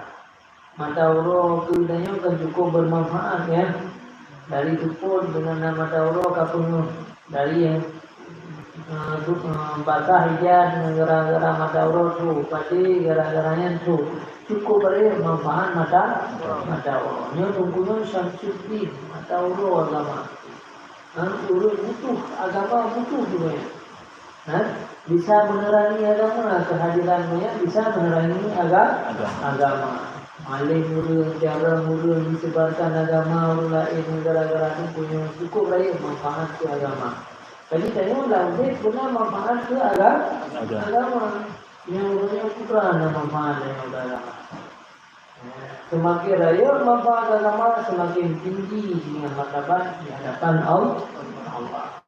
Mata uroe keu geutanyoe kan cukup bermanfaat, ya. Dari seupôt deungon na mata uroe ka peungeuh. Dari, eh, tu, eh, basah ija deungon gara-gara mata uroe tu, padé gara-gara nyan tu. Cukup beu manfaat mata, mata uroe. Nyoe teungku nyoe Syamsuddin, mata uroe agama. Ha, ureueng butuh, agama butuh ureueng. Ha? Bisa menerangi agama, kehadiran nyan bisa menerangi aga-, agama. Agama. Malém ureueng, jareueng ureueng, disebarkan agama ureueng laén gara-gara teungku nyoe, cukup rayeuk manfaat keu agama. Jadi, tanyoe lam udép beuna manfaat keu aga-, agama. Agama. Nyoe ureueng nyoe putra na manfaat tanyoe keu agama. Seumaken rayeuk manfaat agama, seumaken tinggi jih ngon martabat di hadapan Al-, Allah.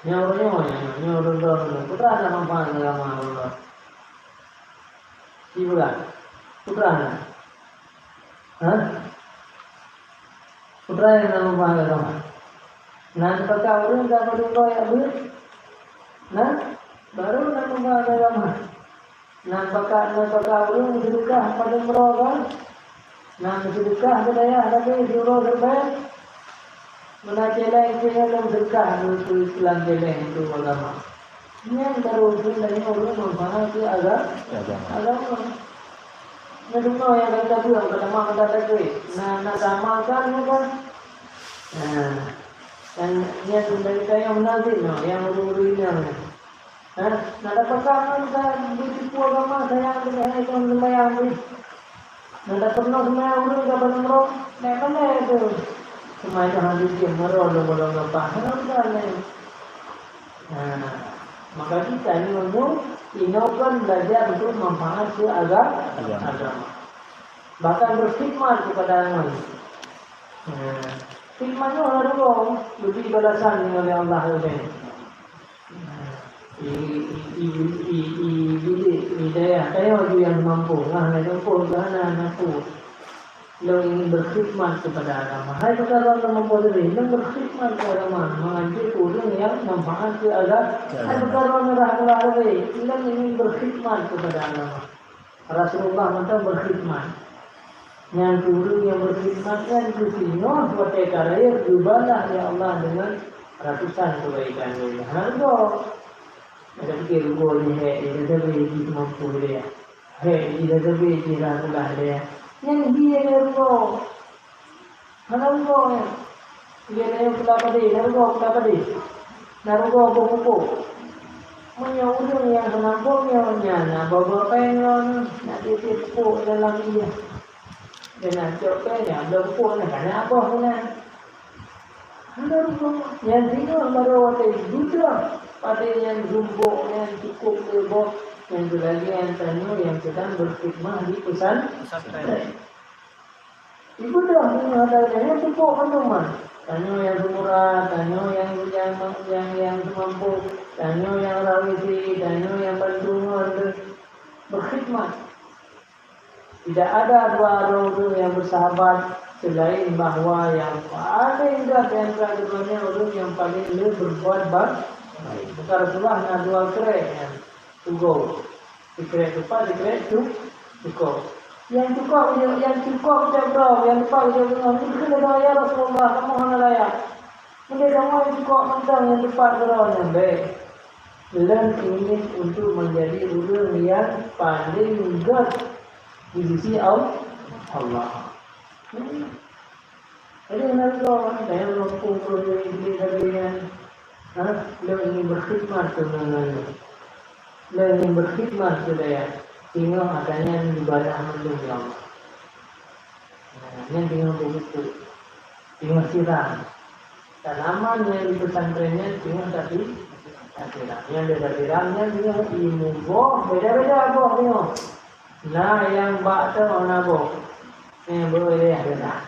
Nyoe ureueng nyoe, nyoe ureueng droeneuh, peue teuma na manfaat agama Allah? Ci peugah, peue teuma na? Hah? Peue teuma nyang na manfaat agama? Na neupaka ureueng ka padum droe jak beuet? Na? Baru na manfaat agama. Na neupaka, na neupaka ureueng meuseudeukah padum droe ka? Na meuseudeukah bak dayah tapi siuroe siribèe? Meunan céléng pih nyan lôn seudeukah keu Islam céléng untuk agama. Nyan baru ureueng dan nyoe ureueng manfaat keu aga-, agama. Agama. Nyoe deungoe nyang ka tapeugah, ka tamah mata takeue. Na, na taamalkan nyoe kan? Nah, dan nyan dari tanyoe meunan cit nyoe, nyang ureueng-ureueng inong nyan. Nah, na tapeugah ngon ka beutipu agama, sayang keu hai kon seumayang pih. Na tapeurunoe seumayang ureueng ka padum droe, nyan mana tu? Seumayang hana jeuet meurok lom-lom leupah, hana udah nyan. Nah, maka kita ni nyoe, inoe kan belajar untuk manfaat keu aga-, agama. Agama. Bahkan berkhidmat kepada agama. Nah, khidmat nyoe hana rugoe, geubri balasan oleh Allah Taala. Nah, i, i, bilék, i dayah, tanyoe ju nyang mampu, nah, na mampu, hana, hana mampu. Lôn ingin berkhidmat kepada agama. Hai peukara lôn mampu diri, lôn berkhidmat keu agama, mangaji ureueng nyang manfaat keu aga-, hai peukara lôn rhah beulah diri, lôn ingin berkhidmat kepada agama. Rasulullah mantong berkhidmat. Nyang keu ureuëng nyang beukhidmat nyan keu singoh watée ka rayeuk geubalah lé Allah deungon ratusan keubaikan lé. Hana rugoe. Ada pikir rugoe ni hék, dia sabe jih mampu dia. Hék jih dia sabe jih lah pula dia. Nyan dia ada rugoe. Hana rugoe nyan. Dia na nyang pula padé, na rugoe pula padé. Na rugoe boh pupuk. Meunyoe ureuëng nyang hana boh nyoe nyan na boh-boh péng lom, na tiep-tiep pupuk dalam ie. Deungon cok péng nyan, lom pun hana boh meunan. Hana rugoe. Nyan singoh barô watée geuda padé nyan gumbok nyan cukôp lé boh, nyan geulagian tanyoe nyang seudang beukhidmah di peusan. Pesantren. Ibudah singoh ata nyan cukôp mandum man. Tanyoe nyang seumura, tanyoe nyang, nyang, nyang, nyang seumampu, tanyoe nyang rawisi, tanyoe nyang bantu ngon beukhidmat. Tidak ada dua orang ureuëng nyang beusahabat seulaén bahwa nyang paleng gét di antara keduanya ureuëng nyang paleng le berbuat ba-, baik. Maka Rasulullah na dua krek nyan tugoe. Sikrek tupat, sikrek tu-, cukôp. Nyang cukôp, nyang cukôp cok droe, nyang tupat cok droe. Mungkin ada, "Ya Rasulullah, kamoe hana layak." Meunyoe kamoe cukôp mantong nyang tupat droe nyan, bék. Lôn ingin untuk menjadi ureuëng nyang paleng gét di sisi Al-, Allah. Hmm. Jadi, hana lôn, saya mampu untuk jadi diri saya nyan. Ha? Lôn ingin berkhidmat keu ureuëng laén. Lôn ingin berkhidmat keu dayah. Singoh ata nyan ibadah mandum ya Allah. Nah, nyan singoh beubeutuk. Singoh siram. Tanaman nyang di pesantren nyan singoh tapi tak siram. Nyang beda siram nyan singoh ilmu boh, beda-beda boh singoh. Na nyang bak teuh na boh. Nyang beu-, beda-beda.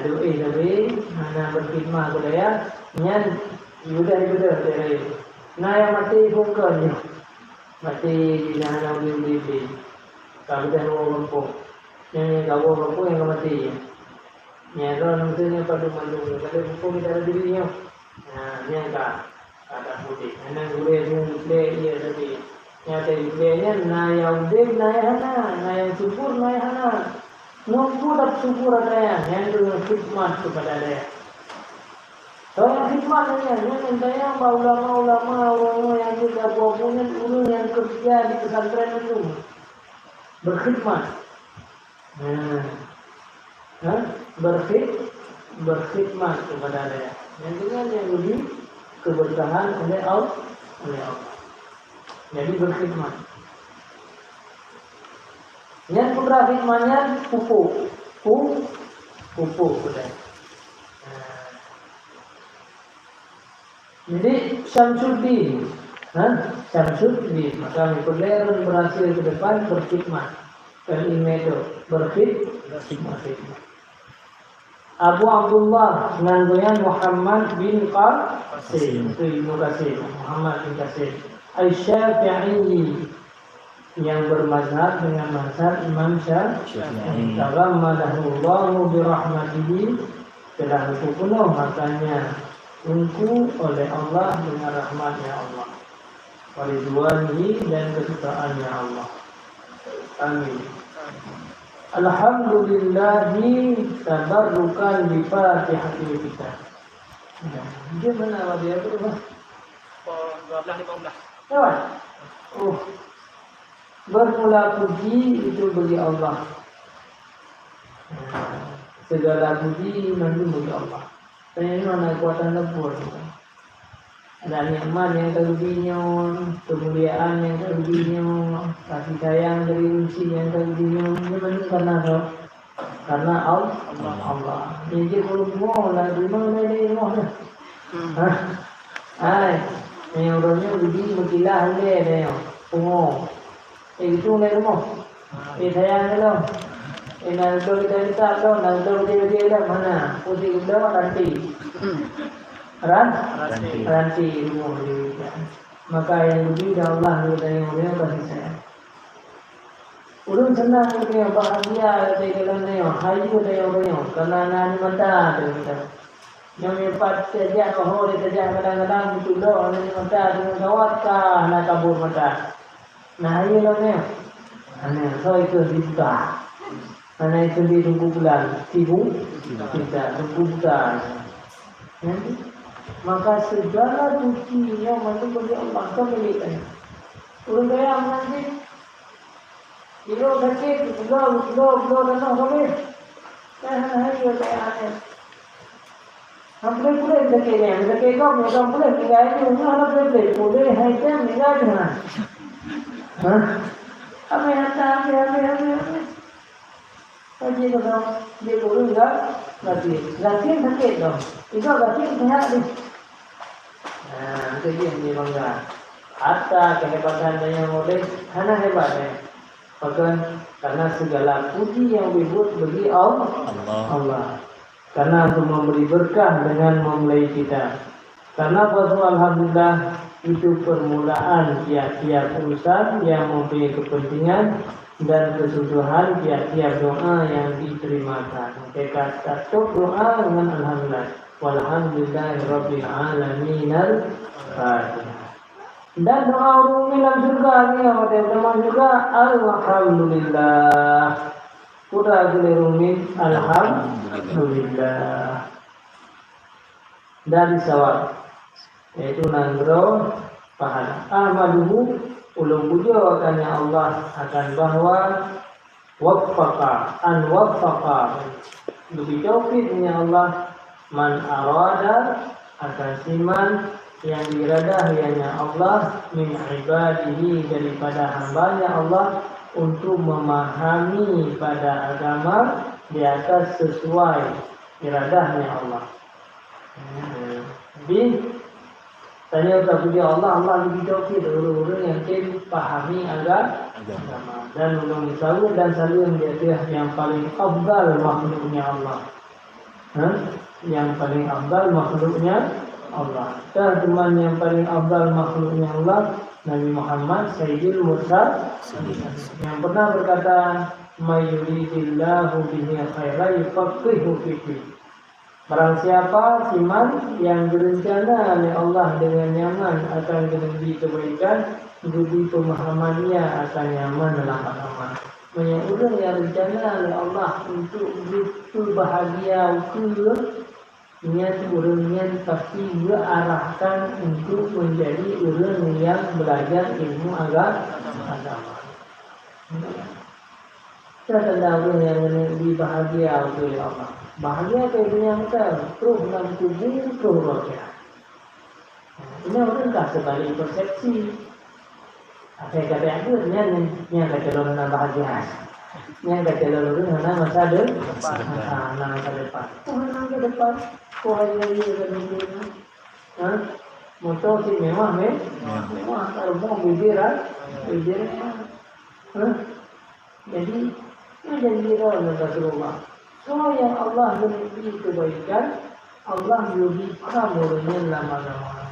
Aduh, eh, tapi hana berkhidmat keu dayah, nyan udah dibeudôh lé rayeuk. Na nyang maté phôn kon nyoe. Maté di hana udeb-udeb lé. Ka beudôh woe gampông. Nyang, nyang ka woe gampông nyang ka maté nyan. Nyan droe manusia nyan padum mandum. Ka lheueh gampông di dalam diri nyoe. Nah, nyan ka. Ada putéh. Aneuk gurée nyoe diplek, iya, tapi nyata diplek nyan na nyang udeb, na nyang hana, na nyang subur, na nyang hana. Ngon peue that subur ata nyan, nyan keuh khidmat keupada dayah. Soal khidmat nyan, nyan nyang tanyong bak ulama-ulama, ureuëng nyang jeuet abu-abu nyan, ureuëng nyang keureuja di pesantren nyan tu. Berkhidmat. Nah, ha? Berkhid-, berkhidmat kepada dayah. Yang dengan yang lebih keberkahan oleh Al-, oleh Allah. Jadi berkhidmat. Yang putra khidmat nyan pupuk. Pu-, pupuk kepada. Nah. Jadi, Syamsuddin, ha? Syamsuddin, maka meukeulée lôn berhasil ke depan berkhidmat. Kan imedo, berkhid-, berkhidmat. Abu Abdullah, nan gobnyan Muhammad bin Qasim, itu Ibnu Katsir, Muhammad bin Katsir. Asy-Syafi'i, yang bermazhab dengan mazhab Imam Syafi'i. Syafi'i. Taghammadahullahu birahmatihi, telah dipeupenuh matanya Teungku oleh Allah dengan rahmat-Nya Allah, wa ridwanihi, dan kesukaan-Nya Allah. Amin. Alhamdulillahi tabarrukan bi Fatihatil Kitab. Dia mana awak dia tu? Pukul dua belas lima belas. Lewat? Oh. Bermula puji itu bagi Allah. Segala puji mandum bagi Allah. Tanyoe na keukuatan leubeh. Ada nikmat nyang ka geubi nyoe, keumuliaan nyang ka geubi nyoe, kasih sayang dari Gusti nyang ka geubi nyoe, nyoe mandum karena Allah. Karena Al-, Allah. Nyang jeuet ureueng pungo, na deungoe na ilée nyoe. Hmm. Hah? Hai, nyang ureueng nyoe geubi meukilah ulée nyoe, pungo. Eh, itu ulée rumoh. Eh, sayang nyoe lom. Eh, na geudoe kita-kita lom, na geudoe gede-gede lom, mana? Putih geudoe, ranti. Hmm. Ran-, ranti. Ranti rumoh di kita. Maka nyang geubi dan Allah geubi dan nyang ureueng kasih sayang. Ureueng seunang geutanyoe, bahagia geutanyoe, hayeue geutanyoe, karena na aneuk mata teuh geutanyoe. Nyoe pat tajak, oh, tajak kadang-kadang beutulok aneuk mata deungon gawat ka hana kabur mata. Na hayeue lom nyoe. Hana, soe keuh dibuka. Hana seudeh Teungku Bulan, sibuk, tidak, Teungku Bulan. Maka segala puji nyoe mandum bagi Allah, bukan milik kami. Ureueng kaya meunan jih, jinoe sakét, gula, gula, gula tanoh habéh. Kan hana hai kaya aneh. Hana puléh-puléh sakét nyan, sakét gob nyan hana puléh, tinggai jih, nyoe hana puléh-puléh. Puléh hai tem, tinggai jih na. Hah? Habéh hareuta, habéh, habéh, habéh, habéh. Ka jeuet keu gasien, jeuet keu ureueng ga-, gasien. Gasien sakét dong. Igob gasien seuhat deh. Nah, itu dia yang dia bangga. Harta, kehebatan dan yang boleh, hana hebat, eh. Bahkan, karena segala puji yang dibuat bagi Allah. Allah. Allah. Karena untuk memberi berkah dengan memulai kita. Karena bahwa alhamdulillah itu permulaan tiap-tiap urusan yang mempunyai kepentingan dan kesudahan tiap-tiap doa yang diterimakan. Maka kita tutup doa dengan alhamdulillah. Walhamdulillahirabbil alamin. Al-Fatihah. Dan doa ureueng lam syurga ni, watèe teuma syurga, alhamdulillah. Peue geuleuh ureueng, alhamdulillah. Dari sawab, yaitu nanggroe pahala. Ahmaduhu, ulôn pujoe akan Allah akan bahwa waffaqa, an waffaqa, geubri taufik, ya Allah, man arada, akan siman yang diiradah, ya Allah, min ibadihi, daripada hamba-Nya Allah, untuk memahami pada agama di atas sesuai iradahnya Allah. Jadi, tanyoe tapuji Allah, Allah geubri taufik ureueng-ureueng nyang tem pahami aga-, agama. Dan ulôn seulaweuet dan saleuem di ateueh nyang paleng afdal makhluknya Allah. Ha? Nyang paleng afdal makhluknya Allah. Tah teuma nyang paleng afdal makhluknya Allah, Nabi Muhammad Sayyidil Mursal, yang pernah berkata, "May yuridillahu bihi khairan yufaqqihhu fiddin." Barang siapa siman yang geurencana lé Allah deungon nyaman akan geuneubri keubaikan, geubri peumahaman ia akan nyaman lam agama. Meunyoe ureueng nyang reuncana lé Allah untuk geupeubahgia ukeue, nyan ureueng nyan pasti geuarahkan untuk meunjadi ureueng nyang beulajar ilmu aga-, agama. Tanda ureueng nyang geuneubri bahgia ukeue lé Allah. Bahgia keu donya meutai, troh lam kubu, troh rot. Nyoe ureueng ka seubalik persepsi. Asai ka jak beuet, nyan, nyan ka calon hana bahgia. Nyan ka calon ureueng hana masa de-, masa, hana masa depan. Oh, hana masa depan. Oh, hana masa depan. Ha? Moto si mewah, meh-, mewah. Mewah. Ka rumoh bibir, ha? Bibir, ha? Ha? Jadi, nyan janji droe ngon Rasulullah. Soe nyang Allah geubri keubaikan, Allah geubri paham ureueng nyan lam agama.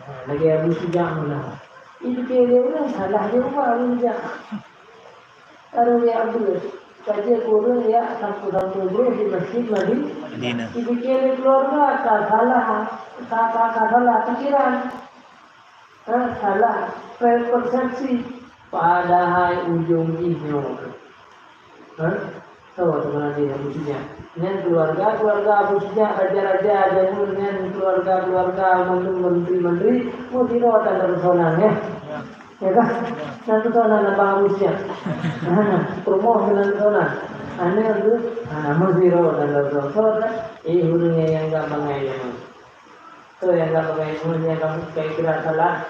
Ha, lagèe Abu Syuja' meunan. Ipike lé ureueng salah jeuet ubak Abu Syuja'. Ka ruyek beuet, ka jeuet keu ureueng jak sampeu-sampeu brôh di Masjid Madi-, Madinah. Ipike lé keuluwarga ka salah, ka, ka, ka salah pikeran. Ha, salah pe-, persepsi. Padahai ujong jih nyoe. Ha? Soe teuma lagèe Abu Syuja'? Nyan keuluwarga, keuluwarga Abu Syuja', raja-raja jameun nyan, keuluwarga-keuluwarga mandum, menteri-menteri, meusidroe tan teupeusonang, ya? Ya. Ya kan? Ya. Tan teupeusonang ngon Abu Syuja'. Ha, peurumoh meunan teupeusonang. Aneuk tu, ha, meusidroe tan teupeusonang. Soe tan? Eh, ureueng nyang ka bangai jameun. Soe nyang ka bangai, meunyoe kamoe ka ikra salah,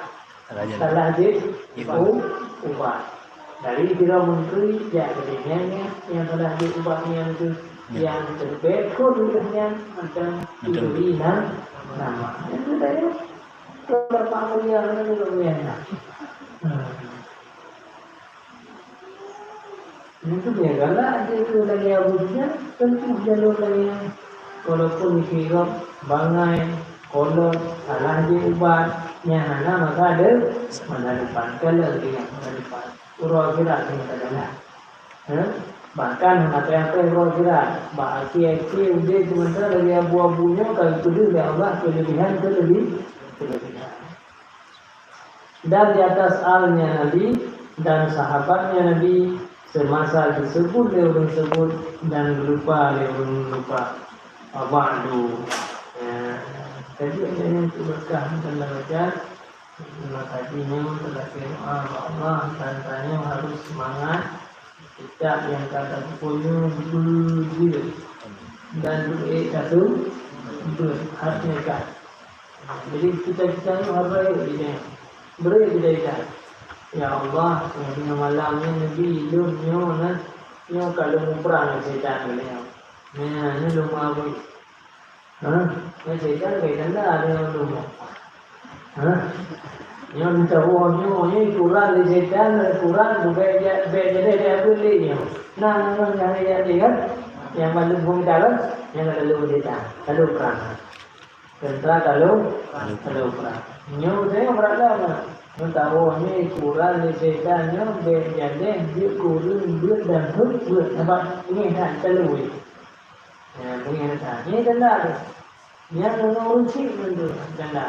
salah jalan, salah jih, iban, u-, ubat. Dari sidroe menteri, jak keudeh nyan, nyan, nyang salah jih ubat nyan tu, ya, nyang teubeuet keu ureueng nyan, macam, macam diberi na-, nama. Nyan tu dah, ya. Keu Bapak Mulia, mana tu Bapak Mulia? Hmm. Nyan tu nyang galak jih keu lagèe Abu Syuja', teuntu jalur lagèe nyan. Walaupun sikok bangai, kolot, salah jih ubat, nyan hana masa de-, masa depan. Kalon tinggai masa depan. Uroe akhirat nyang tagala. Heh? Bahkan hana payah-payah uroe akhirat. Bak akhé-akhé udeb seumeutoe lagèe abu-abu nyoe ka geupeudeuh lé Allah keulebihan-keulebi-, keulebihan. Dan di atas alnya Nabi dan sahabatnya Nabi, Masa disebut lé ureuëng sebut dan lupa lé ureuëng lupa. Ba'du. Ya. Jadi, ada yang terberkah dalam baca. Maka nyoe teulatih doa bak Allah dan tanyoe harus semangat. Kitab nyang ka tapunyueng beujeuet dan duek ka teubiet, harus nekat. Jadi cita-cita nyoe harus rayeuk di tanyoe. Bri cita-cita. Ya Allah, nyoe malam nyoe Nabi lôn nyoe na, nyoe ka lôn muprang ngon setan nyoe. Nyoe, nyoe lôn mabui. Ha? Nyan setan kai tanda ada nyang lôn. Ha? Nyoe minta woe nyoe, nyoe kurang di setan, kurang tu bèk ja-, bèk jadi dia beli nyoe. Nah, nyoe nyang jadi kan? Nyang malu bung dalam, nyang ada lu setan. Lalu perang. Tentara lalu, lalu perang. Nyoe saya berat lah. Minta woe nyoe kurang di setan nyoe, bèk jadi dia kurang buat dan buat, buat. Nampak? Ini dah terlalu. Ya, beungéh that. Nyan tanda tu. Nyan ureueng chik nyan tu tanda.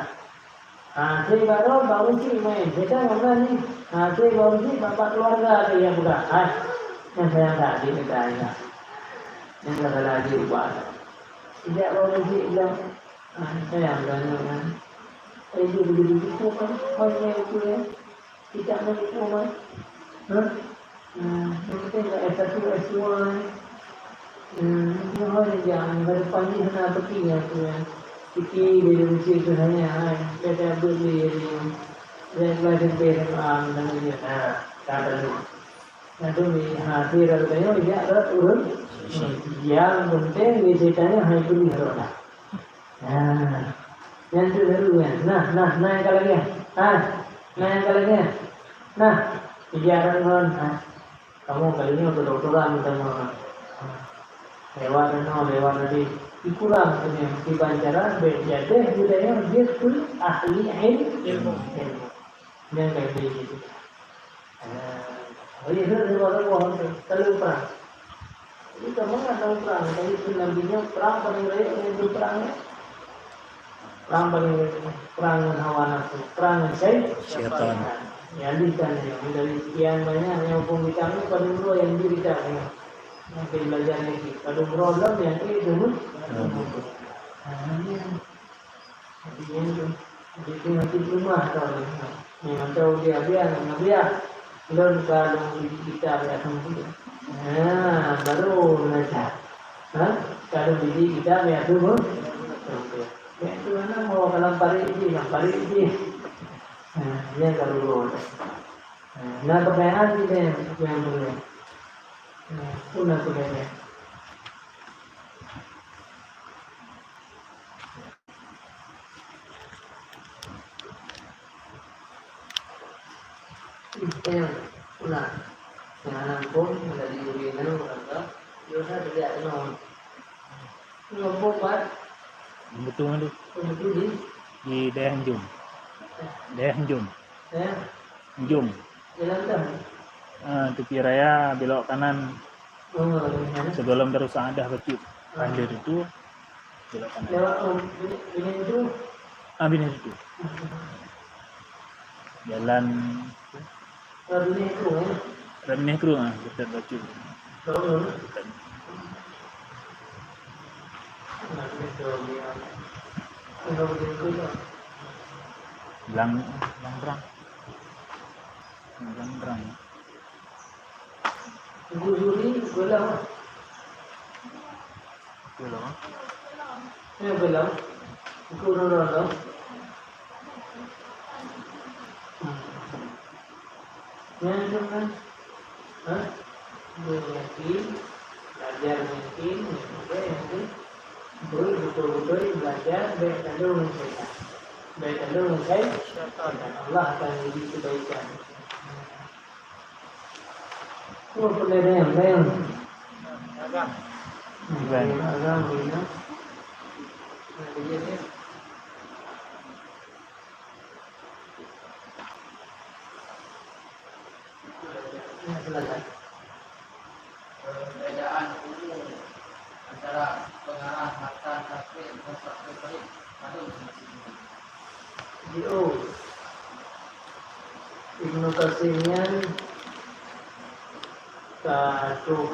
Ha, saya baru, baru chik main. Saya kan orang ni. Ha, saya baru chik bak, bak keluarga tu yang pegang. Ha, nyan sayang that, dia kata, ya. Nyan kata lagi ubah. Sejak baru chik bilang, ha, sayang dah ni, kan. Eh, dia begitu-begitu kan. Kau ni apa, ya? Kita main hukuman. Ha? Nah, yang penting dah S satu, S dua. Nah, nyoe hôi nyang baru pagi hana peti nyan tu, kan. Peti di Indonesia tu hanya, hai. Beda beli ni. Dan belajar beres, ah, dan dia. Nah, tak perlu. Nah, tu ni, ha, tu dah kata, ya, ya, urut. Yang penting di ceritanya hai tu ni, roda. Nah, nyan tu baru nyan. Nah, nah, nah nyang ka lagèe nyan. Ha, nah nyang ka lagèe nyan. Nah, ija ngon, ha. Kamoe kali nyoe kedokteran kamoe. Ha. Lewat nyoe, lewat tadi. Dikurang tu nyan. Dibancara, bèk jadeh budaya, dia tu ahli il-, ilmu. Ilmu. Nyan ka lagèe gitu. Ah, oh iya, dia, dia baru buang tu. Kalau perang. Jadi, kamu nak tahu perang. Tapi tu Nabi nyoe perang paling rayeuk ngon tu perang, ya. Perang paling rayeuk. Perang ngon hawa nafsu. Perang ngon syai-, syaitan. Jadi, kan, ya, dari sekian banyak yang hukum kita ni, paling dua yang diri tak, ya. Nanti belajar lagi. Kalau berolom, yang itu, hmm. Ah, ini. Jadi, nyan tu. Jadi, tu nanti di rumah tau ni. Ni, macam dia, dia, dia. Lôn ka lôn biji kitab ya tu. Ha, baru baca. Ha? Ka lôn biji kitab ya tu. Ya, tu mana mau dalam parit ji, dalam parit ji. Ha, dia ka lôn. Ha, nah, pertanyaan ni dia yang boleh. Ha, pun aku tanya. Yang pula. Yang anak pun menjadi guru yang lalu, kata, "Yosa tidak kenal." Ngomong, Pak. Betul tu. Betul di? Di Dayah Jum. Dayah Jum. Ya. Jum. Jalan dah. Ah, tepi raya belok kanan. Oh, iya. Sebelum terus ada Becut. Ah. Ada itu. Belok kanan. Lewat, oh, bini, bini itu. Ah, bini itu. Jalan. Oh, bini itu, ya. Jalan bini itu, ah, dekat Becut. Oh, iya. Dekat. Nah, bini itu, ya. Oh, bini itu, ya. Belang, belang terang. Belang terang. Guyuri, golam. Golam. Ya, golam. Guyuri, golam. Hmm. Yang itu kan? Hah? Yakin, belajar yakin, ya, yakin. Betul, betul-betul belajar, baik kalau mengusahakan. Baik kalau mengusahakan, Allah akan beri kebaikan. Agam. Agam, ya. Ya, silakan. Perbedaan umum antara pengarah matan tasrif dan tasrif balik padum sisi. Di, oh. Ibnu Katsir nyan Ka troh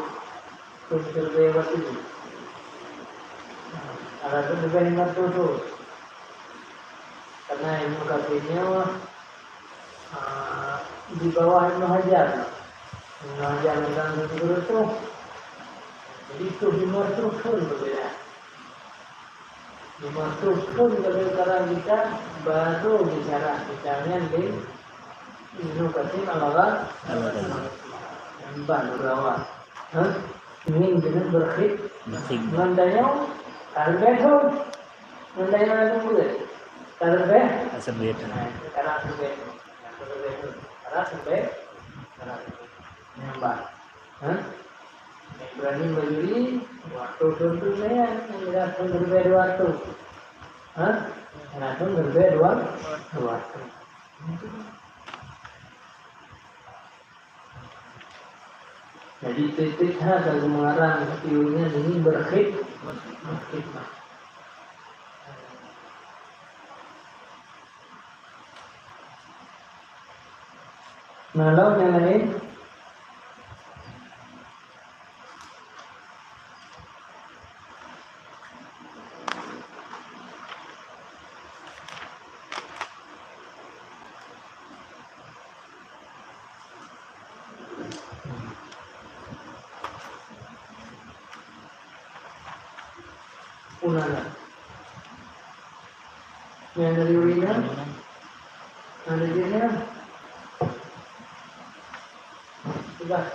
thon sireubée dua puluh. Alasan leubeh lima ratus thon. Karena Ibnu Katsir nyoe, ah, di bawah Ibnu Hajar. Ibnu Hajar undang tujuh ratus. Jadi, troh lima ratus thon beubeda. Lima ratus thon kalau sekarang kita baru bicara kita nyan di Ibnu Katsir Al-Gha-, Al-Ghawa. Ha? Ingin dengan berkhid-, berkhidmat. Ngon tanyoe, ka leubeh thon. Ngon tanyoe langsung buet. Ka leubeh? Ka leubeh. Nah, sekarang leubeh. Nah, leubeh thon. Sekarang leubeh. Sekarang leubeh. Nyambah. Ha? Ibrahim Bajuri, dua ratus thon tu nyan, nyang thon sireubée dua ratus. Ha? Nyang thon sireubée dua, dua ratus. Jadi, tiep-tiep hal ka geumeungarang, tapi ureueng nyan ini berkhid-, berkhidmat. Na lom nyang laén? Pun na. Nyang dari ureueng nyan? Nyang dari ureueng nyan? Sudah.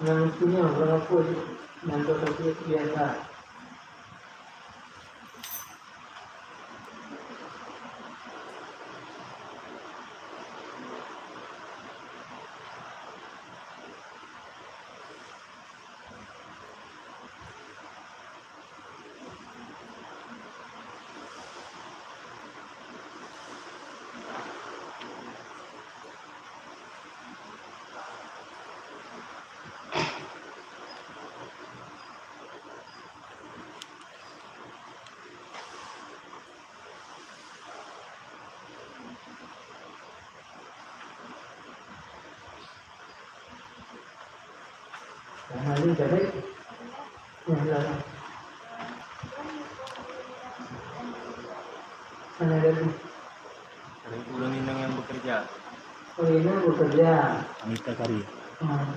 Nyang punya berapa nyang biasa? Yang lain jadi, yang lain. Mana lagi? Ureueng inong nyang bekerja. Ureueng inong bekerja. Wanita karir. Hmm.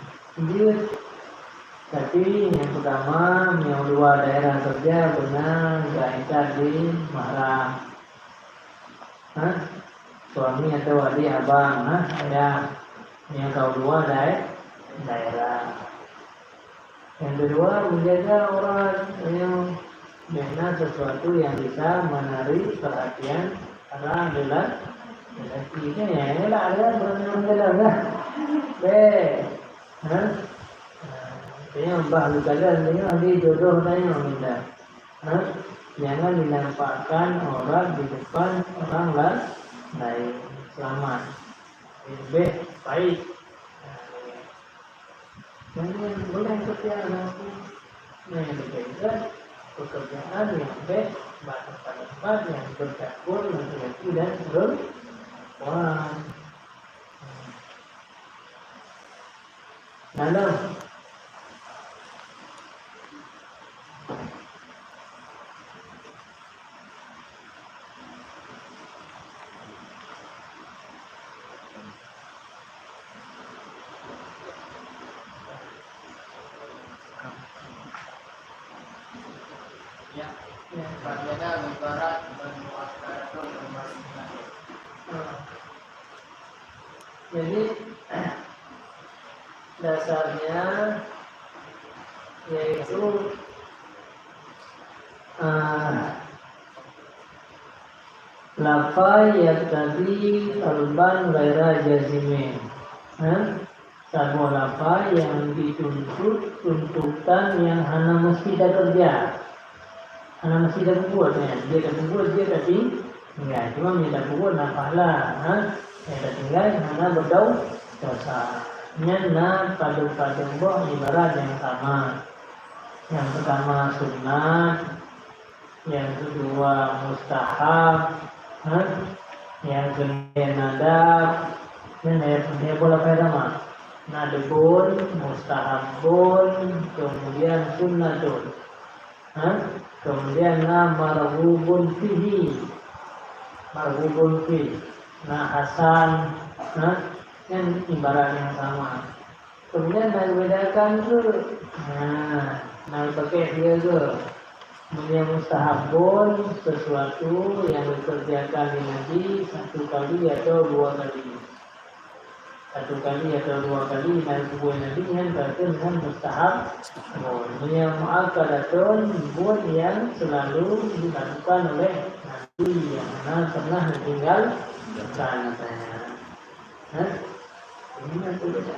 Jeuet. Tapi nyang pertama, nyang luwa daerah kerja beuna geuintat di mahram. Ha? Suami atau adik abang, ha? Ayah. Nyang ka luwa dae-, daerah. Yang kedua, menjaga aurat, yang mana sesuatu yang bisa menarik perhatian para lelaki. Lelaki kan ya, elak dia berani orang dalam lah. Beh. Ha? Tanya bah lu dalam, tanya di jodoh tanya minta. Ha? Jangan dinampakkan aurat di depan orang la-, lain. Selamat. Lebih baik. Dan yang boleh kerja nanti, nah, yang dijaga pekerjaan yang baik, tempat-tempat yang bercampur laki-laki dan perempuan. Lalu, jadi, dasarnya yaitu, ah, lafai yaqtadi talban ghaira jazimin. Ha? Saboh lafai nyang jituntut tuntutan nyang hana meusti takeureuja. Hana meusti tapeubuet, ya. Jeuet tapeubuet, jeuet tatinggai. Cuma meunyo tapeubuet na pahala, ha? Nyang tatinggai hana beudau dosa. Nyan na padub-padub boh ibarat nyang sama. Nyang peutama sunat, nyang keudua mustahab, Ha? Nyang keunong na dab, nyan hai, hai boh lapée sama. Nadbun, mustahabun, kemudian sunnatun. Ha? Kemudian na marghubun fihi. Marghubun fi. Na hasan. Ha? Nyan ibarat nyang sama. Kemudian na geubedakan tu, nah, na geupakai siga. Meunyoe mustahabun, sesuatu yang dikerjakan di Nabi satu kali atau dua kali. Satu kali atau dua kali na geubuet Nabi nyan berarti nyan mustahab. Meunyoe muakkadatun, buet yang selalu dilakukan oleh Nabi yang mana pernah ditinggalkan. Hah? Ini aku baca.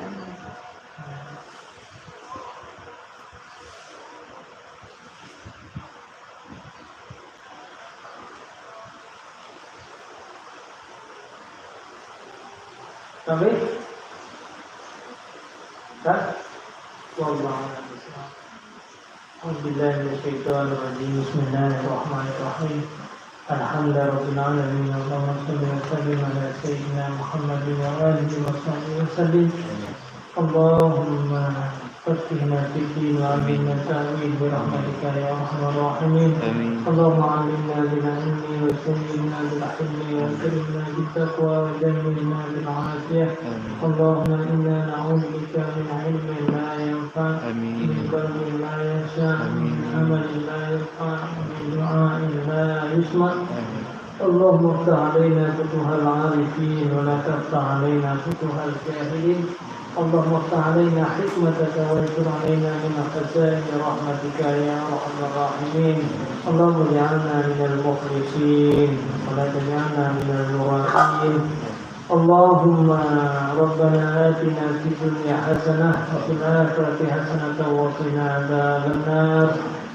Habis? Dah? Wallahu a'lam bishawab. أعوذ بالله من الشيطان الرجيم. بسم الله الرحمن الرحيم. الحمد لله رب العالمين. اللهم صل وسلم على سيدنا محمد وآله وصحبه وسلم. اللهم فقهنا في الدين وعلمنا التأويل برحمتك يا أرحم الراحمين. آمين. اللهم علمنا بالعلم وزينا بالحلم وأكرمنا بالتقوى وجملنا بالعافية. آمين. اللهم إنا نعوذ بك من علم لا ينفع، آمين. من قلب لا يخشع، آمين. من عمل لا يرفع، من دعاء لا يسمع. آمين. اللهم افتح علينا فتوح العارفين ولا تفتح علينا فتوح الجاهلين. اللهم افتح علينا حكمتك وانشر علينا من خزائن رحمتك يا أرحم الراحمين. اللهم اجعلنا من المخلصين ولا تجعلنا من المرائين. اللهم ربنا آتنا في الدنيا حسنة وفي الآخرة حسنة وقنا عذاب النار.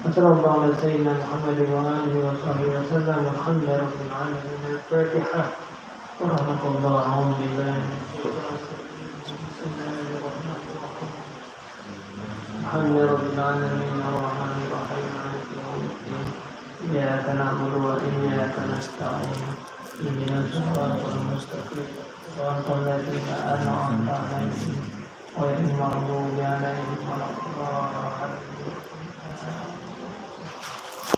وصلى الله على سيدنا محمد وآله وصحبه وسلم. والحمد لله رب العالمين. الفاتحة. ورحمة الله. أعوذ بالله من الشيطان الرجيم. بسم الله الرحمن الرحيم. الحمد لله رب العالمين. الرحمن الرحيم. مالك يوم الدين. إياك نعبد وإياك نستعين. اهدنا الصراط المستقيم. صراط الذين أنعمت عليهم غير المغضوب عليهم ولا الضالين.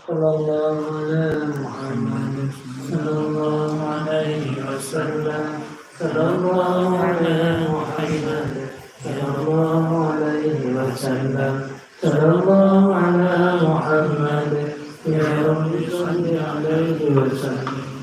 صلى الله على محمد. صلى الله عليه وسلم. صلى الله على محمد. صلى الله عليه وسلم. صلى الله على محمد. يا رب صل عليه وسلم.